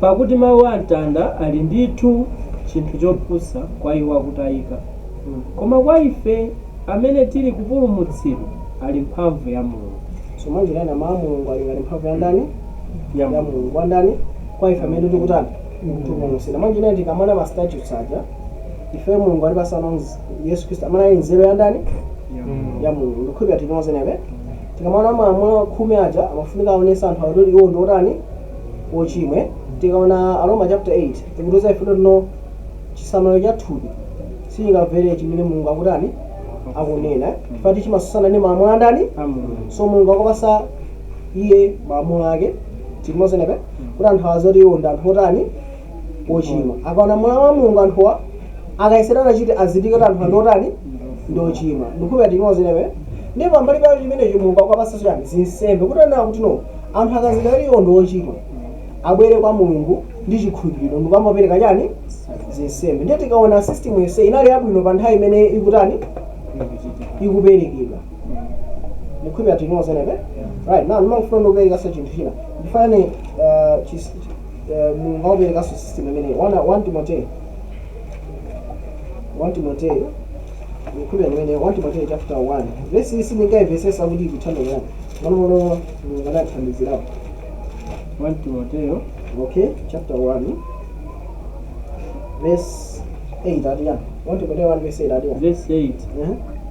Pakuti mawu a mtanda ali ndithu chinthu chopusa kwa iwo akutayika, koma kwa ife amene tili kupulumutsidwa ali mphamvu ya Mulungu. So mwanjira mawu a Mulungu ali ngati mphamvu ya ndani? Ya Ya Mulungu. Mulungu. Kwa ndani? Kwa ife amene tikutani, tikupulumutsidwa. Mwanjira tikamana ma statutes aja, ife Mulungu alipasana Yesu Khristu amene ali nzeru ya ndani? Ya Mulungu. Ndikhulupirira tinozenepe. Tikamaona malamulo 10 aja amafunika aonesa anthu akuti iwo ndi otani, ochimwe. Tikaona Aroma chapter 8 tikutiuza ife tino chisamaliro cha thupi sichingamvere chimene Mulungu akutani, akunena, chifukwa chimasusana ndi malamulo andani? A Mulungu. So Mulungu akupasa iye malamulo ake, timozenepe, kuti anthu azoti iwo ndi anthu otani, ochimwa. Akaona malamulo a Mulungu, anthuwa akayeserana chiti azindike kuti anthu ndi otani, ndi ochimwa. Ndikhulupirira timozenepe. Ndipo pambali pacho chimenecho Mulungu akupasa chani? Zinsembe, kuti anena kuti no, anthu akazindikira iwo ndi ochimwa abwere kwa Mulungu ndi chikhulupiriro ndikumapereka chani? Zinsembe. Ndiye tikaona system yonse inali yabwino pa nthawi imene ikutani, ikuperekedwa. Ndikhulupirira tinozenepe. Right now ndimangofuna ndikuperekanso chinthu china ndifanane Mulungu akuperekanso system imeneyi. 1 Timoteyo, 1 Timoteyo Nikhulupirira ndimene 1 Timoteyo chapter 1 verse iyi sindingaimvesesa kuti ikuthandizirani manomono Mulungu anathandizirapo. 1 Timoteyo. Okay, chapter 1 verse 8 atiyani? 1 Timoteyo 1 verse 8 atiyani? Verse 8.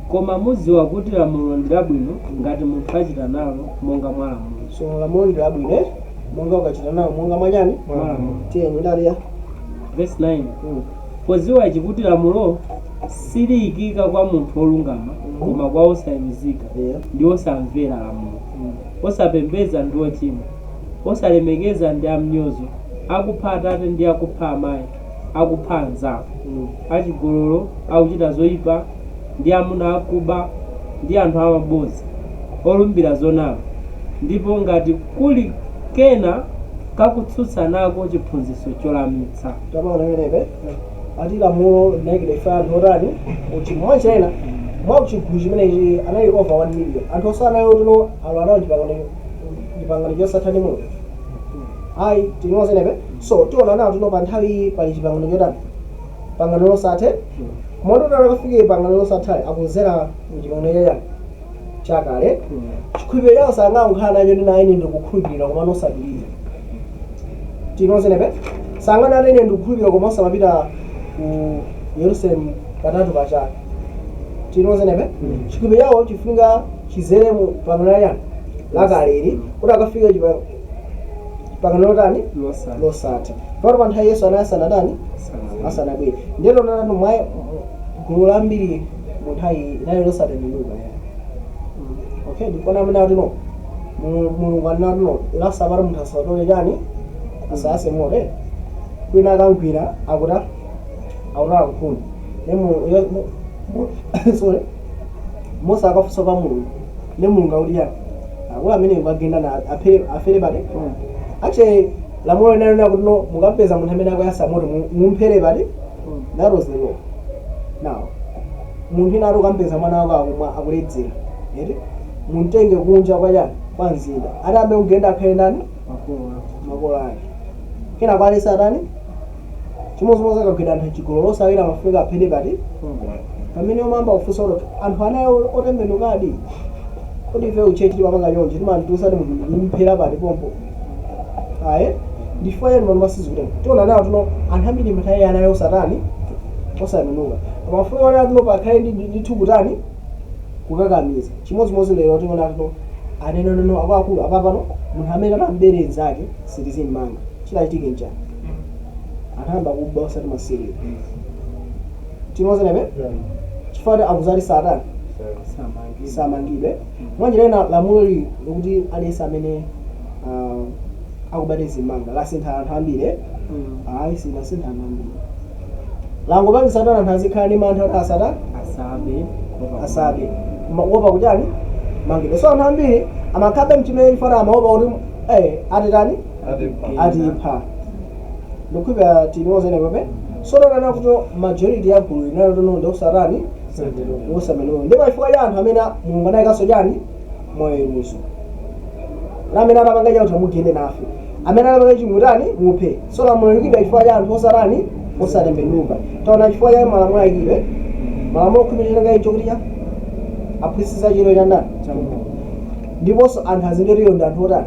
Koma mudziwa kuti lamulo ndi labwino ngati munthu achita nalo monga mwa lamulo. So lamulo ndi labwino, eh? Monga ukachita nawo monga mwachani? Mwa lamulo. Tiyeni ndaliya. Verse 9. Podziwa ichi kuti lamulo siliyikika kwa munthu wolungama, koma kwa osayeruzika ndi osamvera lamulo, osapembedza ndi ochimwa, osalemekeza ndi amnyozo, akupha atate ndi akupha amayi, akupha anzawo, achigololo, akuchita zoyipa, ndi amuna akuba, ndi anthu amabodza, olumbira zonama, ndipo ngati kuli kena kakutsutsa nako chiphunzitso cholamitsa. Tapaona imenepe ati lamulo linayikidwa ife anthu otani? Uchimwa. Mwanjira mwa chigulu chimenechi anali over 1 million anthu osana yotino alo anawo chipangano chosatha ndi Mulungu ayi tinozenepe. So tiona nawo tino pa nthawi iyi pali chipangano chotani? Pangano losathe. Komatu akafike pangano losatha akuzera mchipangano chachani? Chakale. Chikhulupiriro chawo sangakhala nacho ndi naye ndikukhulupirira koma nosapitiriza. Tinozenepe sangana ati ine ndikukhulupirira koma osamapita ku Yerusalemu katatu pachaka. Tinozenepe chikhulupiriro chawo chifunika chizere mu pangano lachani? Lakaleli, kuti akafike pangano lotani? Losatha. Pato pa nthawi Yesu anali asanatani? Asanabwere. Ndiyero nanatu mwa gulu lambiri mu nthawi inali losatembenuka ya. Okay, ndikuona amene akuti no, Mulungu anati no, la Sabata munthu asatole chani? Asayase moto, eh? Kwina akamgwira akuta akutala nkhuni. Ne sorry, Mose akafunsa kwa Mulungu, ne Mulungu akuti chani? Akulu amene mukagenda na afere pati? Actually lamulo linali kuti no, mukapeza munthu amene akuyasa moto mumphere pati? That was the law. Now munthu ina ati ukampeza mwana wako akumwa akuledzera, eti mumtenge kunja kwa chani? Kwa mzinda, atambe kugenda akhale ndani? Makolo ake. Kenako alesa atani? Chimodzimodzi akagwira anthu chigololo osawira amafunika aphede pati? Pamene omamba kufunsa kuti anthu anayo otembenukadi, kodi ife uchechi timapanga chonchi, timantusa ti munthu kumphera pati pompo aye? Ndifukwa chani pano masizikutenga? Tiona nawo tino anthu ambiri nthawi anayo osatani? Osatembenuka. Pamafunika ona tino pakhale ndithu kutani? Kukakamiza. Chimodzimodzi lero tiona tino anenonono akuluakulu apapano munthu amene atambere nzake sitizimmanga, chitachitike nchani? Anthu ayamba kuba osati masewera. Tinozenepe chifukwa akuzati satani samangidwe. Mwanjira ina lamulo lili lokuti aliyense amene akubate zimanga lasintha anthu ambiri, eh? Ayi, silasintha anthu ambiri, langopangisa kuti anthu azikhala ndi mantha kuti asata asabe. Asabe kuopa kuchani? Mangidwe. So anthu ambiri amakhabe mchimene chifukwa amaopa kuti atitani? Atipha. Ndikukhulupirira tinozenepepe. So tonana kuti majority ya gulu linalo tono ndi osatani? Osamenuka. Ndipo chifukwa cha anthu amene Mulungu anayikanso chani? Mwaweruzo na amene atapanga chakuti amugende nafe, amene atapanga chimutani? Muphe. So lamulo likidwa chifukwa cha anthu osatani? Osatembenuka. Taona chifukwa cha malamulo ayikidwe malamulo khumi chitenga icho kuti cha aphunzitsa chiro cha ndani? Ndiponso anthu azindiriyo ndi anthu otani?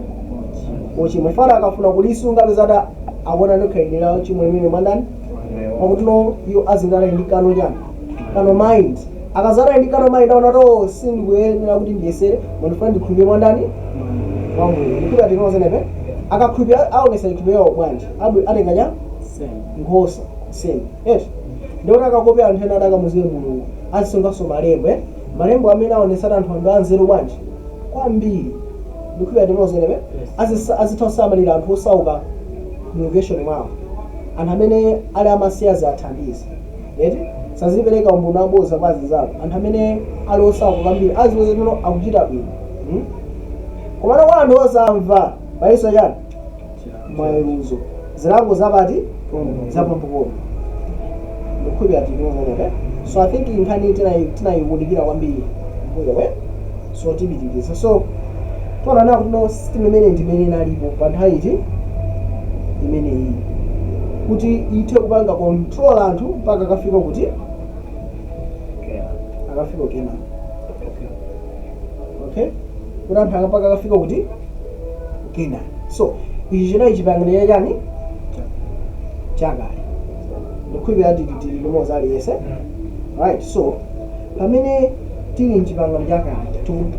Ochimwa. Chifukwa akafuna kulisunga pezata akuona ndikhalidwe chimwe limene mwandani pakuti no iwo azingala ndi kano chani? Kano mind. Akazala ndi kano mind aona to sindikuyenera kuti ndiyesere, mandifuna ndikhulupirire mwandani? Mwa Mulungu. Ndikuti atinozenepe akakhulupirira aonesa chikhulupiriro bwanji? Atenga cha nkhosa nsembe, eti? Ndikuti akakope anthu ena adakamuziwe Mulungu azisunganso malembo, eh? Malembo amene aonesana anthu anthu anzeru bwanji kwambiri. Ndikuti atinozenepe azitha kusamalira anthu osauka mu location mwawo, anthu amene ali amasiya athandize, eti? Sazipereka umboni waboza kwa azinzawo. Anthu amene ali osauka kwambiri aziweze tino akuchita bwino, Komano kwa anthu osamva palinso chani? Mwaweruzo, zilango zapati? Zapampopompo. Ndikukhulupirira tinozenepe. So I think nkhani tinayikunikira kwambiri mbuyo we, so tipitiriza. So tiona nawo kuti no, system imene ndimene inalipo pa nthawi iti imeneyi kuti ithe kupanga control anthu mpaka kafika kuti akafika ku Kenani. Okay, kuti anthu akapaka akafika kuti ku Kenani. So ichi chinali chipangano chachani? Chakale. Ndikhulupirira tili limodzi aliyense. Right, so pamene tili mchipangano chakale,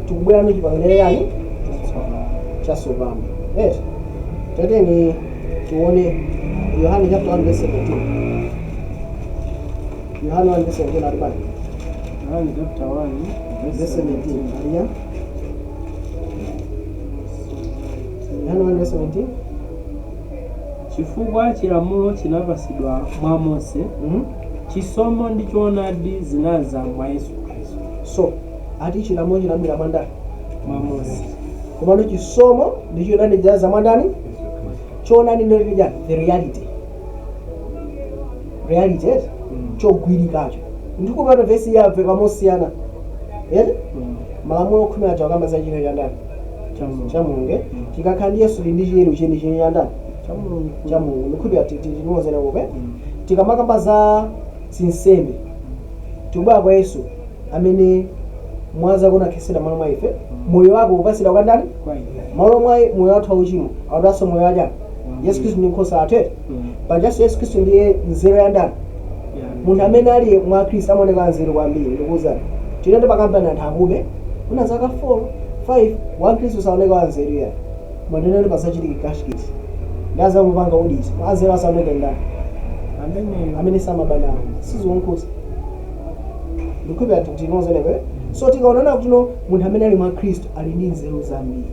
tikubwera ndi chipangano chachani? Chatsopano. Yes, tateni tione Yohane chapter 1 verse 17. Yohane 1 verse 17 ali bani? Yohane chapter 1 verse 17 aliya Yohane 1 verse 17. Chifukwa chilamulo chinapasidwa mwa Mose, chisomo ndi choonadi zinaza mwa Yesu Khristu. So ati chilamulo chinabwera mwa ndani? Mwa Mose. Komano chisomo ndi choonadi chinaza mwa ndani? Choonadi ndi chani? The reality. Reality, yes? Chogwirikacho. Ndikupata vesi yamveka mosiyana, yes? Malamulo 10 aja akamba za chiyero cha ndani? Cha Mulungu. Tikakhala ndi Yesu ndi chiyero chenicheni cha ndani? Cha Mulungu. Cha Mulungu. Ndikhulupirira tinozenekope. Tikamakamba za zinsembe, tikubwera kwa Yesu amene mwaza kunakhesera malo mwa ife, moyo wake upasira kwa ndani? Kwa ife. Malo mwa moyo wathu wauchimo awadaso moyo wachani? Yesu Khristu ndi nkhosa atete. Pajanso Yesu Khristu ndiye nzeru ya ndani? Munthu amene ali mwa Khristu amaoneka nzeru kwambiri. Ndikuwuzani, tinati pakampani anthu akube una zaka 4 5 wa Khristu saoneka wa nzeru ya manenero pasachitika kashikiti ndi azamupanga uditi anzeru asaoneke ndani? Amene amene samabanawo siziwonkhosa. Ndikhulupirira tinozenepe. So tikaonana kuti no munthu amene ali mwa Khristu ali ndi nzeru zambiri,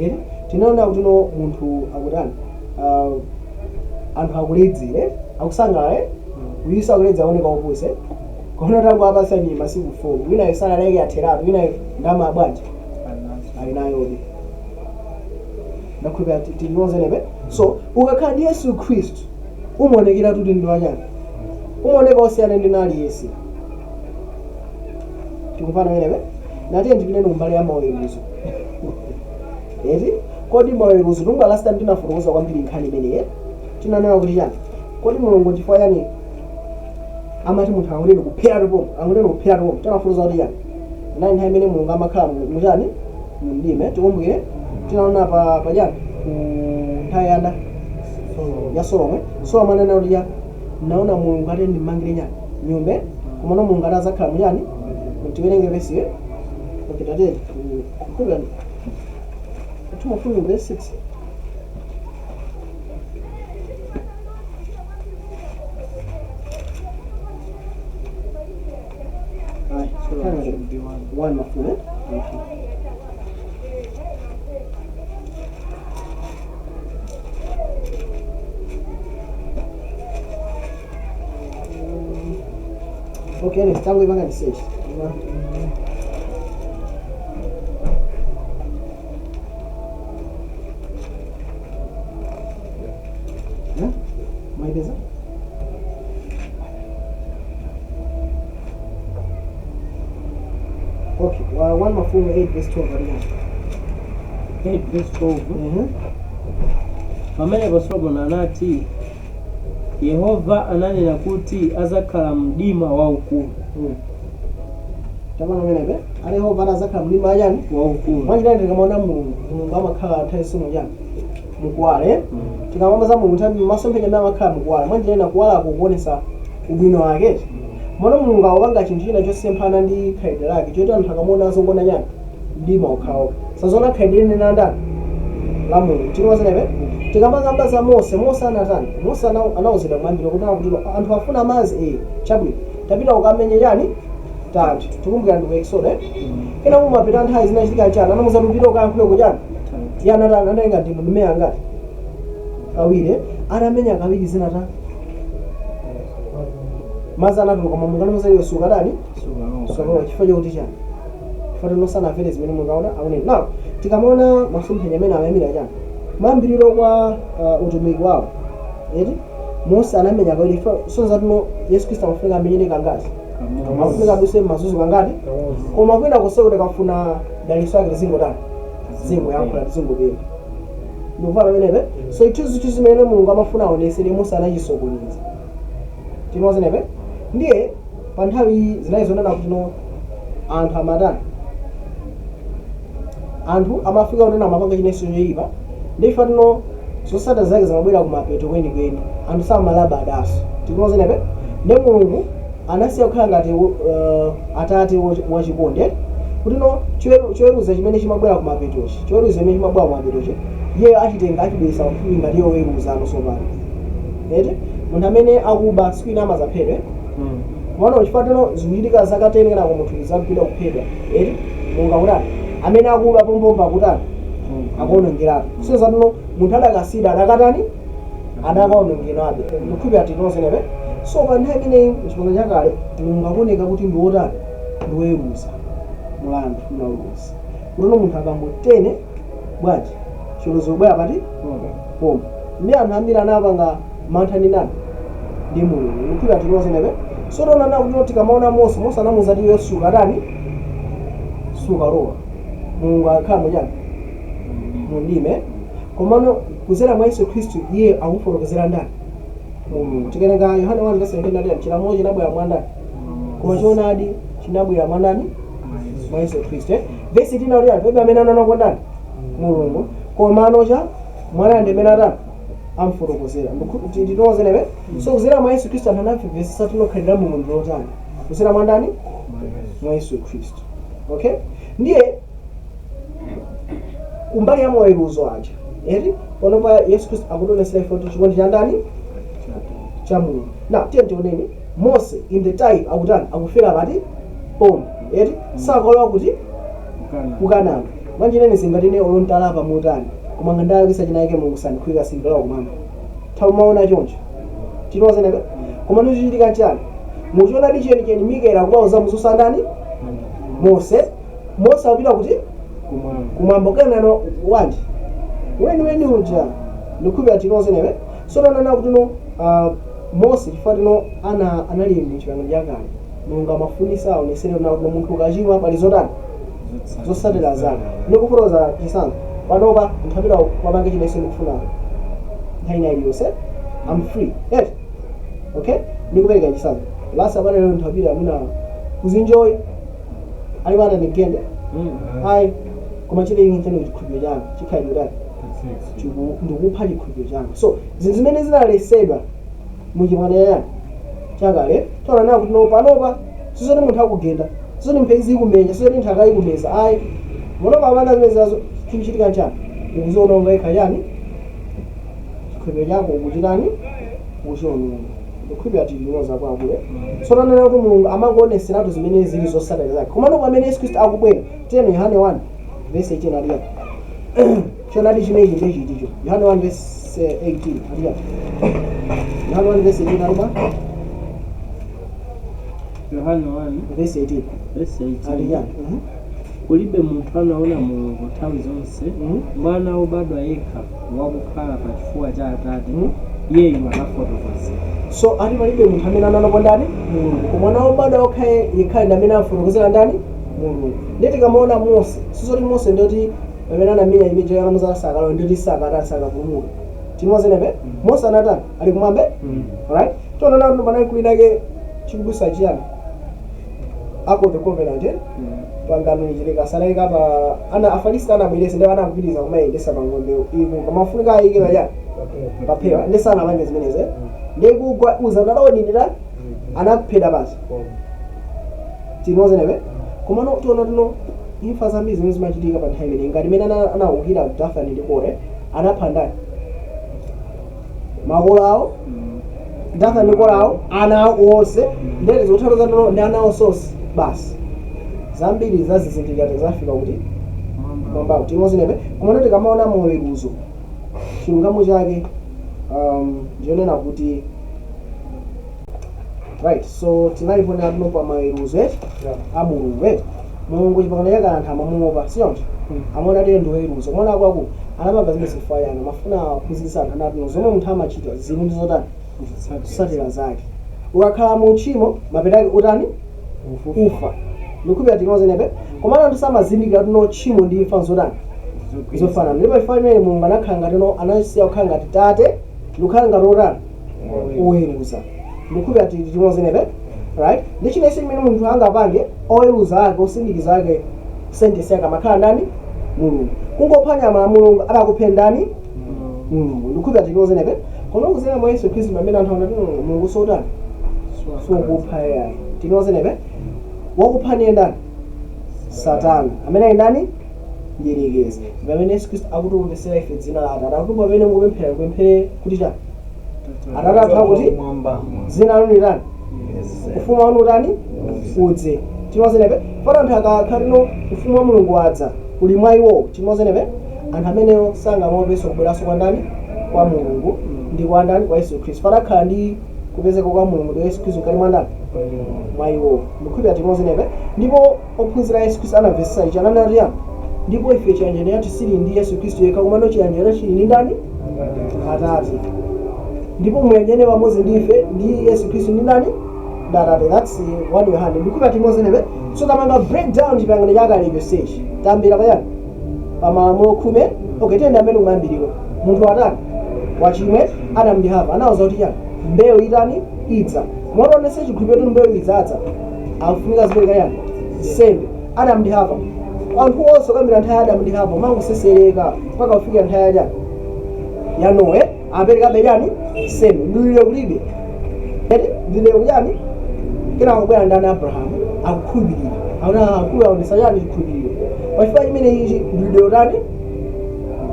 ere tinaona kuti no munthu akutani, anthu akuledzere, akusangalala, uyisa akuledza aoneka opuse koma tangu apasani masiku 4 wina isalalaike atheratu, wina ndama bwanji ali nayobe. Ndakhulupirira tinozenepe. So ukakhala ndi Yesu Khristu umaonekera kuti ndi wachani? Umaoneka osiyana ndi naliyese. Tikumvana wenewe? Natiye ndipiteni kumbali ya maweruzo eti. Kodi maweruzo tunga last time tinafotokoza kwambiri nkhani imeneyi, tinanena kuti chani? Kodi Mulungu chifukwa chani amati munthu angunene kuphera tupomo, angunene kuphera tupomo? Tinafotokoza kuti chani? Inali nthawi imene Mulungu amakhala muchani? Mumdima. Tikumbukire tinaona pa pachani ku nthawi yanda ya Solomon. Solomon ananena kuti ya naona Mulungu ati ndimangire chani? Nyumba. Komano Mulungu ati azakhala muchani? Tiwerenge vesiyo. Okay, tate kukhulupirira 2 verse 6. Ayi, 1 mafume. Okay. Okay, anyway, tangu ipanga ni search. Yeah? Mwaipeza? Okay, well, 1 Mafumu 8 verse 12 aliyana. 8 verse 12. Pamenepo Solomoni anati, Yehova ananena kuti azakhala mdima waukulu. Tamana menepe ali Yehova anazakhala mdima achani? Waukulu. Mwanjirani tikamaona Mulungu, Mulungu amakhala nthawi simu chani? Mukuwala. Tikamamba za Mulungu nthawi masomphenya amene amakhala mukuwala, mwanjirani kuwalako kuonesa ubwino wake. Mwana Mulungu awapanga chinthu china chosemphana ndi khalidwe lake choti anthu akamuona azongona chani? Mdima okhaokha, sazoona khalidwe lene la ndani? La Mulungu. Tinozenepe tikamakamba za Mose, Mose anatani? Mose anawuzidwa mwambiri kuti akuti anthu afuna amazi chabwino tapita ukamenye chani? Tanthu. Tikumbukira ndi ku Exodo, eh? Kena kumapita nthawi zinachitika chani? Anamuza kupita ukayankhule kuchani? Iye anatani? Anatenga ndimo ndimeya ngati kawiri, atamenya kawiri zinatani? Madzi anatuluka. Mulungu anamuza iwe sukadani sukalowa. Chifukwa chokuti chani? Chifukwa tinosanamvere zimene Mulungu aona akunena. Now tikamaona masomphenya amene amayimira chani? Mayambiriro kwa utumiki wawo eti. Mose anamenya kawiri sonza tuno Yesu Khristu amafunika amenyene kangati? Amafunika aduse mazunzo kangati? Koma kwina kusekuti kafuna daliso ake zingotani? Zingoyankhula, zingopempha. Ndikuvala pamenepe. So ichizo chimene Mulungu amafuna aonesere, Mose anachisokoneza. Tinozenepe ndiye Pa nthawi iyi zinali zonena kuti no anthu amatani, anthu amafika kunena amapanga chinenso choyipa, ndifa tino zosata zake zimabwera kumapeto kwenikweni, anthu samalabadaso tikunozenepe. Ndi Mulungu anasiya kukhala ngati atate wachikondi kuti no choweruza chimene chimabwera kumapetochi, choweruza chimene chimabwera kumapetochi iyeyo achitenga achibweresa pafupi ngati iye woweruza tsopano. Eti munthu amene akuba siku ina amazaphedwa, kumano chifukwa tino zikuchitika zaka 10 kenako munthu zagwidwa kuphedwa, eti Mulungu akutani? Amene akuba pompompa akutani? Akuonongeratu. So zatino munthu adakasida adakatani, adakaonongerabe. Ndikhulupirira tinozenepe. So pa nthawi imeneyi mchipangano chakale Mulungu akuoneka kuti ndi wotani, ndi woweruza mulandu unaweruza kutino munthu akangotene bwanji chiweruzo kubwera pati pomwe. Ndi anthu ambiri anapanga mantha ndi ndani? Ndi Mulungu. Ndikhulupirira tinozenepe. So tionana kuti tikamaona Mose, Mose anamuwuza kuti iwe sukatani, sukalowa. Mulungu akakhala muchani, mundime. Komano kuzera mwa Yesu Khristu iye akufotokozera ndani? Mulungu. Tikatenga Yohane 1 verse 17 ati chilamulo chinabwera mwa ndani? Koma choonadi chinabwera mwa ndani? Mwa Yesu Khristu. Verse 18 akuti anthu palibe amene anaona ndani? Mulungu. Komano cha mwana ndi amene atani, amfotokozera. Tinozenepe. So kuzera mwa Yesu Khristu anthu anamvesesa tinokhalira Mulungu ndi lotani, kuzera mwa ndani? Mwa Yesu Khristu. Okay, ndiye kumbali ya maweruzo aja, eti panopa Yesu Khristu akutionesera ife kuti chikondi cha ndani? Cha Mulungu. Now tiye tioneni Mose in the type akutani, akufera pati pomwe, eti sakalowa kuti kukanana mwanjinene singatine olontalapa mutani, koma ngandalakisa chinayike Mulungu sandikhulika sindalowa kumwamba. Nthawi maona choncho tinozenepe. Koma ndichichitika chani? Muchionadi chenicheni Mikaeli akubauza muzusa ndani? Mose. Mose akupita kuti kumwamba kukanana wanji weni uja. Ndikhulupirira tinozenepe. So tanana kuti no Mose chifukwa tino anali mchipangano chakale, Mulungu amafunisa aonesere kuti munthu ukachimwa pali zotani, zosatira zake. Ndikufotokoza chisanzo, panopa munthu apita kwapange chimene ndikufuna nthawi ina iliyonse, I'm free, yes, okay. Ndikupereka chisanzo last apana lero munthu apita mwina kuzinjoyi ali pana ndigende ayi, koma chile chinthu chikhulupiriro changa chikhale chotani, ndikupha chikhulupiriro changa. So zinthu zimene zinalesedwa muchipangano chakale taona kuti no panopa sizoti munthu akugenda, sizoti mphezi ikumenya, sizoti nthaka ikumeza ayi. Panopa apanga zimene zazo chikuchitika nchani? Ukuziona yekha chani chikhulupiriro chako ukuchitani, ukuchiononga. Ndikhulupirira tilinoza kwakule. So tanena kuti Mulungu amangoneseratu zimene zili zosatira zake. Komano pamene Yesu Khristu akubwera, tiyeni Yohane 1 verse 18 aliya choonadi chimenechi ndiye chiticho. Yohane 1 verse 18 aliya, Yohane 1 verse 18 aliba. Yohane 1 verse 18 verse 18 aliya. Kulibe munthu anaona Mulungu nthawi zonse, mwana wobadwa yekha wakukhala pa chifuwa cha Atate, iyeyu anafotokozera. So ati palibe munthu amene anaonapo ndani? Mulungu. Koma mwana wobadwa yekha yekhayo ndi amene amfotokozera ndani? Mulungu. Ndiye tikamaona Mose, sizoti Mose ndoti pamene anamenya imene anamuza sakalo ndoti sakatani, sakapulumuka. Timozenepe Mose anatani, ali kumwamba. Alright, tionana kuti panali kulinake chikubusa chiyani, Ark of the Covenant, pangano ichileka sanayika pa ana Afarisi anabweresa ndi anakupitiriza kumayendesa pa ng'ombe iku kamafunika ayike pachani, paphewa, ndi sanapange zimenezi ndi kugwa uza ndadaonindira anaphedwa basi. Tinozenepe. Komano tiona tino imfa zambiri zimene zimachitika pa nthawi imeneyi ngati imene anawukira Dathani ndi Kore, anapha ndani? Makolo awo, Dathani ndi Kore awo, ana awo onse. Ndete zikuthandiza tino ndi ana awo sonse basi. Zambiri zazizindikira zafika kuti mwambawo. Tinozenepe. Komano tikamaona maweruzo chilungamo chake ndionena kuti right. So tinalipona tino pa maweruzo eti a Mulungu, eti Mulungu chipangano chakale anthu amamuopa, siyonje amaona tiye ndiweruzo. Komano akwaku anapanga zimene zifayana mafuna aphunzitsa anthu anati zomwe munthu amachita zili ndi zotani, zosatira zake. Ukakhala mu tchimo mapeto ake utani? Ufa. Ndikupira tinozenepe. Komano anthu samazindikira tino tchimo ndi imfa zotani, zofanana. Ndipo imfa imene Mulungu anakhala ngati no anasiya kukhala ngati tate ndikukhala ngati otani, oweruza. Ndikupira tinozenepe. Right? Ndi chinense chimene munthu angapange, oweruza ake, osindikiza ake, sentence yake amakhala ndani? Mulungu. Kungophwanya malamulo amakuphe ndani? Mulungu. Ndikhupa tinozenepe. Koma kuzera mwa Yesu Khristu pamene anthu aona kuti Mulungu sotani? Sokupha yayi. Tinozenepe. Wakupha ndiye ndani? Satana. Amene ali ndani? Mdierekezi. Pamene Yesu Khristu akutiwombesera ife dzina la Atate, akuti pamene mukupemphera mupemphere kuti chani? Atate athu akuti dzina lanu litani? Ufumu wanu utani? Udze. Tinozenepe. Pano anthu akakhala tino ufumu wa Mulungu wadza uli mwa iwo. Tinozenepe. Anthu amenewo sangamaopenso kubweranso kwa ndani? Kwa Mulungu ndi kwa ndani? Kwa Yesu Khristu. Patakhala ndi kupezeka kwa Mulungu ndi Yesu Khristu mkati mwa ndani? Mwa iwo. Ndikhulupirira tinozenepe. Ndipo ophunzira Yesu Khristu anamvetsetsa ichi, ananena yani? Ndipo ife chiyanjano yathu sili ndi Yesu Khristu yekha, komano chiyanjano chili ndi ndani? Atate. Ndipo muyanjane pamodzi ndi ife ndi Yesu Khristu ndi ndani? Ndi Atate. That's 1 Yohane. Ndikhulupirira tinozenepe. So tamanga breakdown chipangano chakale chonsechi. Tambira payani? Pa malamulo 10. Okay, tiyende amene kumayambiriro. Munthu atani? Wachimwe, Adamu ndi Hava anawuza kuti chani? Mbewu itani? Idza. Mwatonese chikhulupiriro mbewu idzadza. Afunika zipereka yani? Nsembe. Adamu ndi Hava. Anthu onse kuyambira nthawi ya Adamu ndi Hava mangosesereka mpaka kufikira nthawi ya chani? Ya Noe, apereka bejani? Nsembe. Mdulidwe kulibe. Mdulidwe kuchani? Kenako kubwera ndani? Abrahamu akukhulupirira. Akuti akulu aonesa chani? Chikhulupiriro. Pachifukwa chimene ichi mdulidwe utani?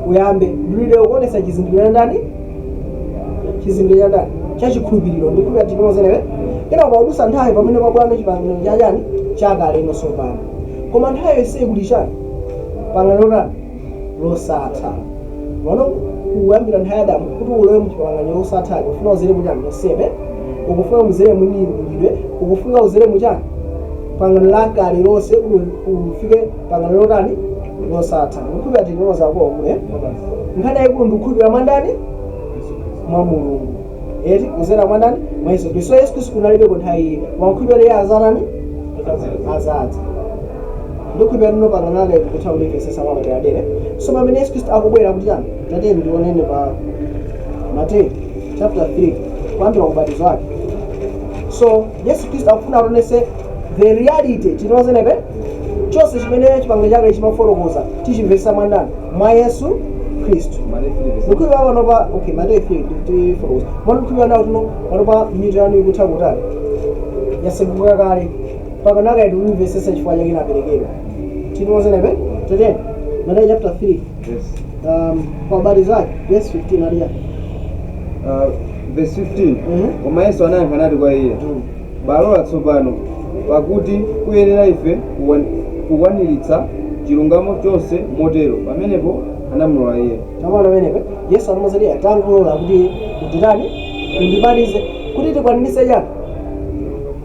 Uyambe. Mdulidwe ukuonesa chizindikiro cha ndani? Chizindikiro cha ndani? Cha chikhulupiriro. Ndikukhulupirira tinozenewe. Kenako pakudusa nthawi pamene pabwera chipangano cha chani? Chakale inonso pano. Koma nthawi yonseyi kuli chani? Pangano lotani? Losatha. Mwana kuyambira nthawi ya Adamu kuti ulowe mu chipangano losatha, ukufuna uzere mu chani? Nsembe. Ukufuna uzere mu mdulidwe, ukufuna uzere mu chani? Pangano lakale lonse ufike pangano lotani? Losatha. Ndikukhulupirira tinoza kwa nkhani yayikulu ndikukhulupirira mwa ndani? Mwa Mulungu. Eti kuzera mwa ndani? Mwa Yesu Khristu. So Yesu Khristu kunalibe nthawi iyi. Wakhulupirira iye azatani? Azadza. Ndikukhulupirira tino pangano lakale tikutha kulimvetsetsa mwapaderadera. So pamene Yesu Khristu akubwera kuti chani? Tate ndionene pa Mateyu chapter 3 kuyambira ubatizo wake. So Yesu Khristu akufuna atonese the reality tinozenepe chonse chimene chipangano chakale chimafotokoza tichimvetsetsa mwa ndani? Mwa Yesu Khristu. Ndikukhulupirira panopa, okay, Mateyu 3 tifotokoza. Mwana ndikukhulupirira nawo tino panopa mitu yanu ikutha kutani? Yasekuka kale. Pangano lakale tikulimvetsetsa chifukwa chake inaperekedwa. Tinozenepe? Teteni. Mateyu chapter 3. Kwa ubatizo wake verse 15 aliya. Verse 15. Koma Yesu anayankha nati kwa iye, balola tsopano, pakuti kuyenera ife kukwaniritsa chilungamo chonse motero. Pamenepo anamulola iye. Tamana pamenepo Yesu anamuzati atangulola kuti nditani? Ndibatize kuti tikwaniritse chani?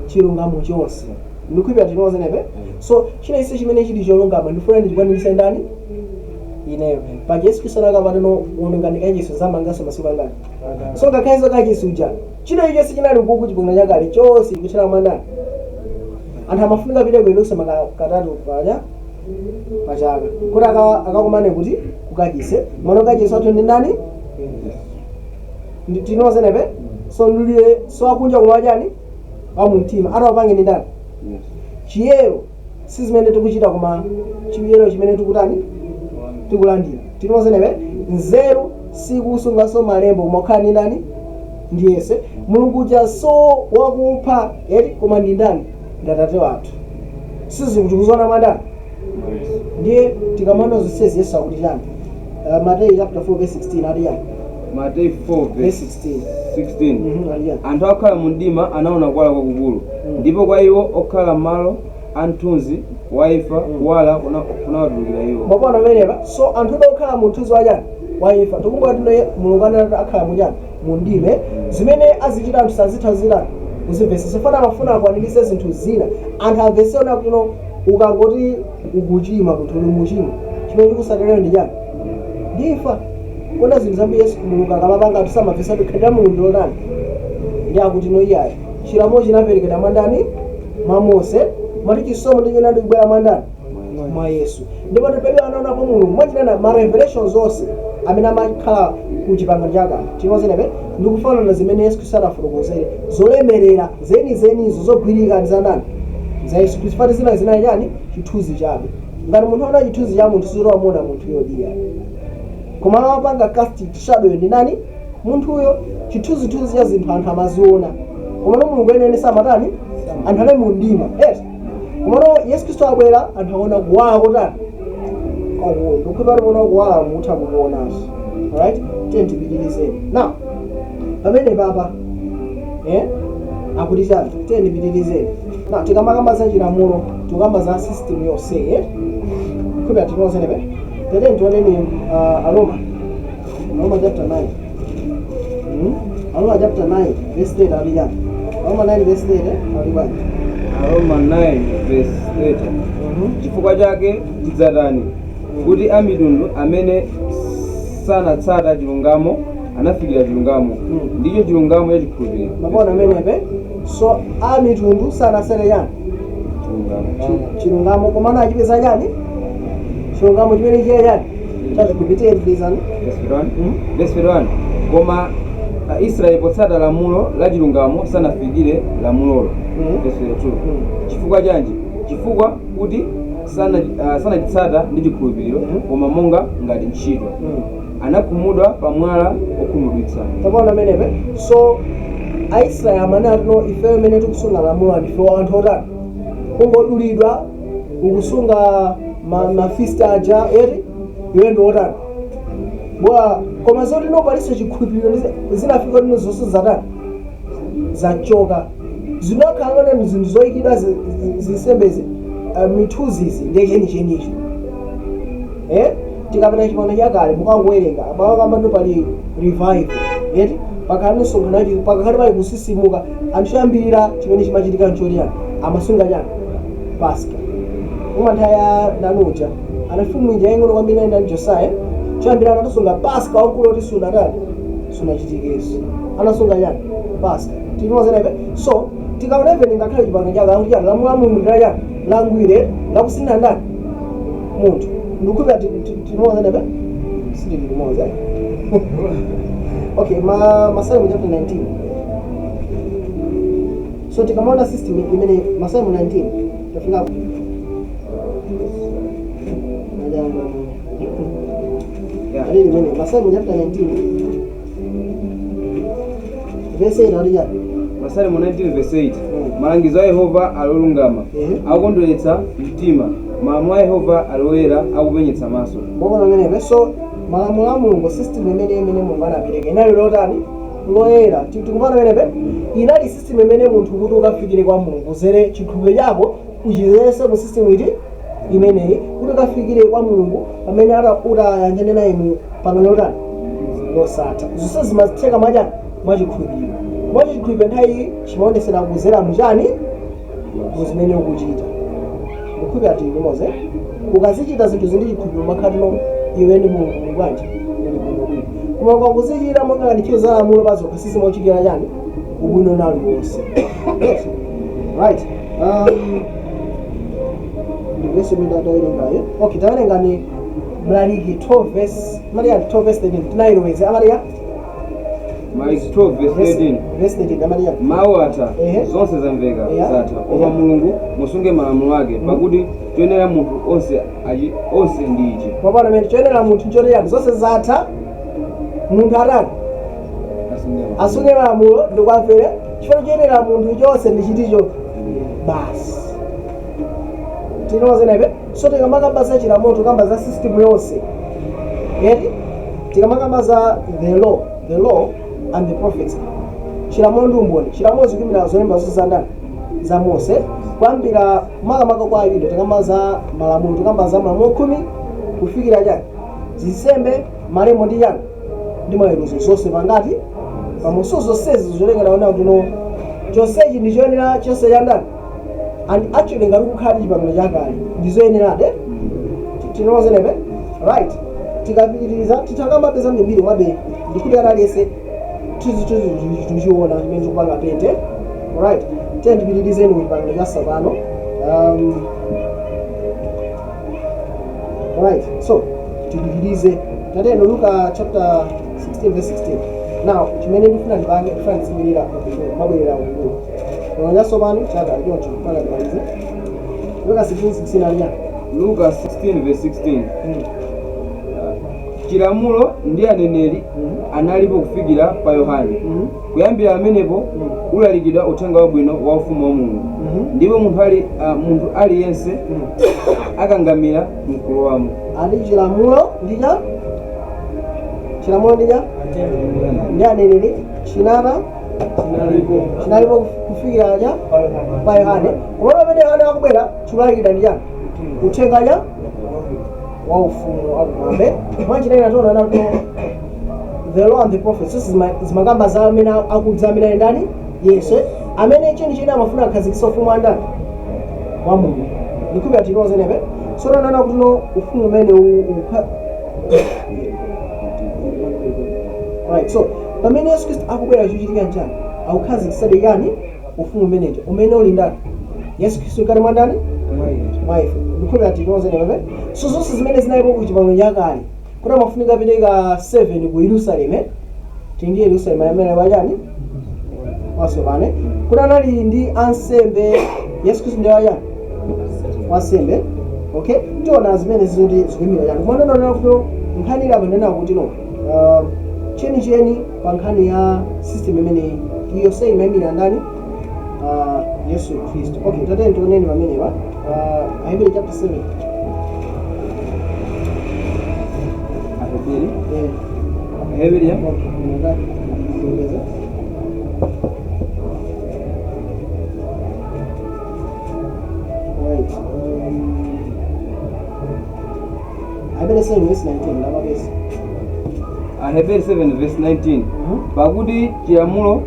Chilungamo chonse. Ndikukhulupirira tinozenepe. So china chimene chili cholungama ndifuna ndichikwaniritse ndani? Ineyo. Paja Yesu Khristu anakapatano uononganika chiso zamanganso masiku angati? So ngakhalenso kachisuja china ichonse chinali mkuku chipangano chakale chonse ikuthera mwa ndani? Anthu amafunika pite ku Yerusalemu katatu paja pachaka kuti akakumane kuti kukachise mwana kachise wathu ndi ndani? Tinozenepe. So ndulire so akunja kumwa chani? Wa mumtima atawapange ndi ndani? Chiyero si zimene tikuchita koma chiyero chimene tikutani? Tikulandira. Tinozenepe. Nzeru sikusunganso malembo koma kukhala ndi ndani? Ndi Yesu. Mulungu uja so wakupha eti koma ndi ndani? Ndi Atate wathu. Sizikutikuzona mwa ndani? Ndiye tikamana zonsezi Yesu akuti chani? Mateyu chapter 4 verse 16 ati chani? Mateyu 4 verse verse 16. 16. Ati chani? Anthu okhala mu mdima anaona kuwala kwakukulu, ndipo kwa iwo okhala m'malo a mthunzi wa imfa kuwala kunawatulukira iwo. Mapano amenepa. So anthu okhala mu mthunzi wa chani? Wa imfa. Tikumbuka tino Mulungu anati akhala mu chani? Mu mdima. Zimene azichita anthu sazitha zitani? Kuzimvetsetsa. Fana amafuna akwaniritse zinthu zina. Anthu amvetse ona kuno ukangoti ukuchima munthu uli muchimo. Chimene chikusatirira ndi chani? Ndi imfa. Kona zinthu zambiri Yesu Mulungu akamapanga anthu samamvetsa kuti khalidwe la Mulungu ndi lotani. Ndi akuti no iyayi. Chilamulo chinaperekedwa mwa ndani? Mwa Mose. Mati chisomo ndi chinali kubwera mwa ndani? Mwa Yesu. Ndipo pamene anaonapo Mulungu mwachinana ma revelations onse amene amakhala ku chipangano chakale. Tinozenepe Ndikufanana zimene Yesu Khristu adafotokozere, zolemerera zenizenizo zogwirika ndi zandani? Za Yesu Khristu. Fati zina zinali chani? Chithunzi chabe. Ngati munthu aona chithunzi cha munthu, sizotamuona munthuyo diya, koma amapanga cast shadow ndi nani? Munthuyo. Chithunzithunzi cha zinthu anthu amaziona, komano Mulungu ene samatani? Anthu ali mu mdima eti, komano Yesu Khristu abwera, anthu akuona kuwala kotani? Kwakuona ndikukhulupirira kuona kuwala, mutha kukuonanso. Alright, tiye tipitirizeni. Now pamene papa akuti chani? Tiye ndipitirizeni. Now tikamakamba za chilamulo, tikukamba za system yonse, eh? Khulupirira tinozenepe. Tete tioneni Aroma, Aroma chapter 9. Aroma chapter 9 verse 8 ali chani? Aroma 9 verse 8 ali bwanji? Aroma 9 verse 30. Chifukwa chake tidzatani? Kuti amitundu amene sanatsata chilungamo anafikira chilungamo, ndicho chilungamo chachikhulupiriro. Mapona amenepe. So amitundu sanatsate chani? Chilungamo. Chilungamo, komano achipeza chani? Chilungamo chimene chiya chani? Chachikhulupiriro. Tiyeni. Verse 31. Verse 31: koma Israeli potsata lamulo la chilungamo sanafikire lamulolo. Verse 32. Chifukwa chanji? Chifukwa kuti sanachitsata ndi chikhulupiriro, koma monga ngati ntchito, anakhumudwa pamwala okhumudwitsa. Tapaona amenepe. So Aisraeli amene atino ifeyo imene tikusunga lamulo, ndife anthu otani? Kungodulidwa, ukusunga mafeast aja eti, iwe ndi otani? Bora. Koma zoti no paliso chikhulupiriro, zinafika tino zonse zatani? Zachoka. Zinakhala ngati zinthu zoyikidwa zinsembezi, mithunzizi ndiye chenichenicho. Tikapita chipano chakale, mukangowerenga pakakamba ndo pali revival eti, pakhala misonkhano, pakakhale pali kusisimuka, anthu choyambirira chimene chimachitika nchotiyani? Amasunga chani? Paska. Uma nthawi ya nanuja anafumu ija yaying'ono kwambiri nali ndani? Josiah. Choyambirira anatasunga Paska wamkulu oti sunatani? Sunachitikenso. Anasunga chani? Paska. Tinozenepe. So tikaona even ngakhale chipano chake akuti chani? Lamulo la Mulungu ndila chani? Langwire, lakusintha ndani? Munthu. Ndikukhulupirira tinozenepe, sitili limodzi, eh? Okay, Masalimo chapter 19. So tikamaona system imene, Masalimo 19 tafika. Alili imene Masalimo chapter 19 verse 8 ali chani? Masalimo 19 verse 8. Malangizo a Yehova ali olungama, akukondweretsa mtima. Malamulo a Yehova ali oyera, akupenyetsa maso. Mwaona amenepe. So malamulo a Mulungu, system imene Mulungu anapereka inali lotani? Loyera. Tikupana amenepe. Inali system imene munthu kuti ukafikire kwa Mulungu uzere chikhulupiriro chako, uchizese mu system iti? Imeneyi, kuti ukafikire kwa Mulungu pamene utayanjane naye mu pangano lotani? Losatha. Zonse zimatheka mwachani? Mwachikhulupiriro. Mwachikhulupiriro nthawi iyi chimaonesera kuzera muchani? Muzimene ukuchita. Ndikhulupirira tili limodzi. Ukazichita zinthu zindi chikhulupiriro, makhatino iwe ndi Mulungu muli bwanji? Muli bwinobwino. Koma ukakuzichita monga ngati ntchito za lamulo pazokha, sizimochitira chani? Ubwino naliwonse. Yes. Right, ndivesi imene tawerengayo. Okay, tawerengani Mlaliki 12 verse, Malaki 12 verse 13. Tinayiloweza amaliya. Malaki 12 verse 13. Verse 13 amaliya. Mawu atha, zonse zamveka, zatha. Opa Mulungu, musunge malamulo ake, pakuti choyenera munthu onse onse ndi ichi. Mapano amene choyenera munthu nchoteyani? Zonse zatha, munthu atani? Asunge malamulo. Asunge malamulo ndikwamvera, chifukwa choyenera munthu chonse ndi chiticho basi. Tinozenepe. So tikamakamba za chilamulo, tikamba za system yonse eti. Tikamakamba za the law, the law and the prophets, chilamulo ndi umboni. Chilamulo zikuyimira zolemba zonse za ndani? Za Mose, kuyambira makamaka kwa Ayuda. Tikamba za malamulo, tikamba za malamulo 10 kufikira chani? Zinsembe, malembo ndi chani? Ndi maweruzo, zonse pangati pamuso. Zonsezi zolengera ona kuti no, chonsechi ndi choyenera chonse cha ndani? And actually ngati kukhala ndi chipangano chakale ndizoyenerade. Tinozenepe. Right, tikapitiriza titakamba mbiri mwabe, ndikuti analiyese tuchiona chimene chikupanga pente. Right, tiye ndipitirizeni ku chipangano chatsopano. Right, so tipitirize. Tateno Luka chapter 16 verse 16. Now chimene ndifuna ndipange, ndifuna ndizibwerera, mabwerera kumbuyo pano chakale choncho mpaka ndimalize. Luka 16:16 ali chani? Luka 16 verse 16. Chilamulo ndi aneneri analipo kufikira pa Yohane. Kuyambira amenepo ulalikidwa uthenga wabwino wa ufumu wa Mulungu, ndipo munthu aliyense akangamira mkulowamo. Ali chilamulo ndicha, chilamulo ndicha ndi aneneri chinata chinalipo kufikira cha pa Yohane. Komano pamene Yohane akubwera, chikulalikidwa ndi chani? Uthenga cha wa ufumu wakumwamba. Mwachinena tiona nato the law and the prophets. This is zimakamba za amene akudza, amene ali ndani? Yesu, amene chenicheni amafuna akhazikitsa ufumu wa ndani? Wa Mulungu. Ndikupira tinozenepe. So tanaona kuti no ufumu umene right. So pamene Yesu Khristu akubwera, chikuchitika nchani? Akukhazikitsadi yani? Ufumu umenejo umene uli ndani? Yesu Khristu mkati mwa ndani? Mwa ife. Ndikhulupira tinozenepe. So zonse zimene zinalipo ku chipangano chakale kuti amafunika apereka 7 ku Yerusalemu, tili ndi Yerusalemu amene wachani? Watsopano. Kuti anali ndi ansembe, Yesu Khristu ndi wachani? Wansembe. Okay, tiona zimene zikuti zikuyimira chani. Koma ndinaona kuti nkhani ili apa, ndinena kuti no chenicheni pa nkhani ya system imeneyi, iyo seimayimira ndani? Yesu Khristu. Okay, tatene tioneni pamenepa, Aheberi chapter 7. Aheberi. Eh. Aheberi ya Okay, kuongeza. Right. Aheberi 7 verse 19, ndamapesa. Aheberi 7 verse 19. Pakuti chilamulo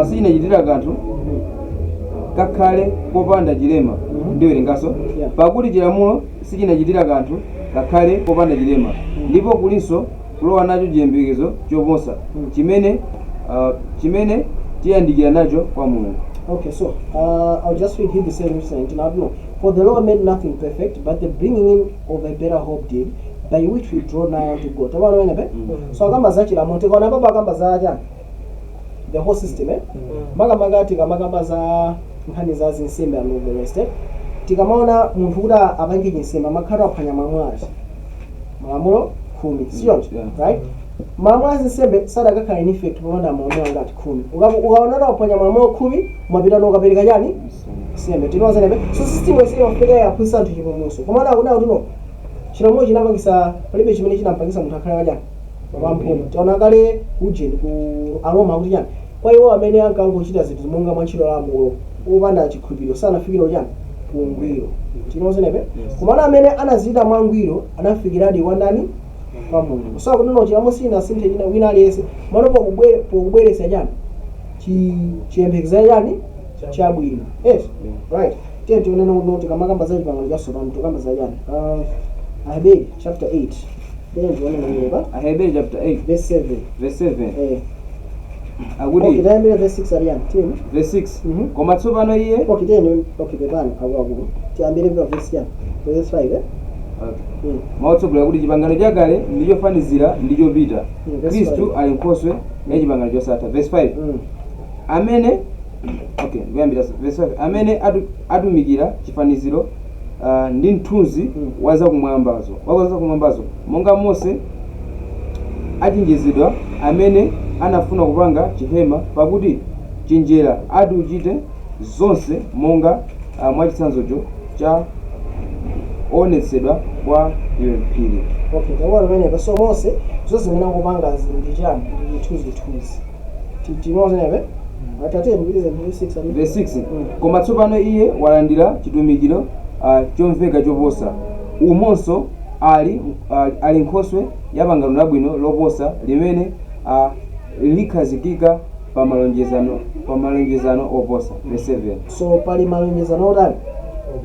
sichinachitira kanthu kakhale kopanda chilema. Ndiwerenganso. Yeah. Pakuti chilamulo sichinachitira kanthu kakhale kopanda chilema, ndipo kulinso kulowa nacho chiyembekezo choposa chimene tiyandikira nacho kwa Mulungu. Okay, so I'll just read Hebrews 7 verse 19. I don't know. For the law made nothing perfect, but the bringing in of a better hope did, by which we draw nigh unto God. Taona pamenepe? So akamba za chilamulo, tikaona papa akamba za chani? The whole system, eh? Makamaka tikamakamba za nkhani za zinsembe and all the rest, eh? Tikamaona munthu kuti apange chinsembe, amakhala aphwanya malamulo ati? Malamulo 10, sichoncho? Yeah. Right? Malamulo azinsembe sadakakhala in effect popanda malamulo angati? 10. Ukaona waphwanya malamulo 10, umapita ukapereka chani? Sembe. Tinozenepe. So system yonse imafika yaphunzitsa anthu chipulumutso. Komana akuna kuti no chilamulo chinapangisa, palibe chimene chinampangisa munthu akhale wachani? Wamphumu. Tiona kale ujeni ku Aroma akuti chani? Kwa iwo amene ankangochita zinthu monga mwa ntchito lamulo opanda chikhulupiriro, sanafikire chani? Kungwiro. Tinozenepe. Yes. Komana amene anazichita mwangwiro anafikiradi kwa ndani? Kwa Mulungu. So akuti no chilamulo sinasinthe china wina aliyense mano pokubweretsa chani? Chiyembekezo chani? Chabwino. Yes. Right, tiye tionene kuti tikamakamba za chipangano chatsopano tikamba za chani. Aheberi chapter 8, tiye tione pamenepa. Aheberi chapter 8 verse 7. Verse 7. Eh. Akuti Okay, tayambire verse 6 aliyani, tiyeni. Verse 6. Mhm. Koma tsopano iye Okay, tiyeni. Okay, pepani akuluakulu, tiyambire pa verse chani? Verse 5, eh. Okay. Mautsogola kuti chipangano chakale ndi chofanizira ndi chopita, Verse Khristu 5. ali nkhoswe ya chipangano chosatha. Verse 5. Amene, okay, ndikuyambira verse 5. Amene atumikira chifaniziro ndi mthunzi wa zakumwambazo, monga Mose achenjezedwa amene anafuna kupanga chihema, pakuti chenjera ati uchite zonse monga mwachitsanzocho cha onetsedwa kwa iwe mphiri. Okay, taona pamenepa. So Mose zonse zimene akupanga ndi chani? Ndi chithunzithunzi. Tinozenepe atate mpitize verse 6 ali. Verse 6. Koma tsopano iye walandira chitumikiro chomveka choposa, umonso ali nkhoswe ya pangano labwino loposa, limene likhazikika pa malonjezano oposa. Verse 7. So pali malonjezano otani?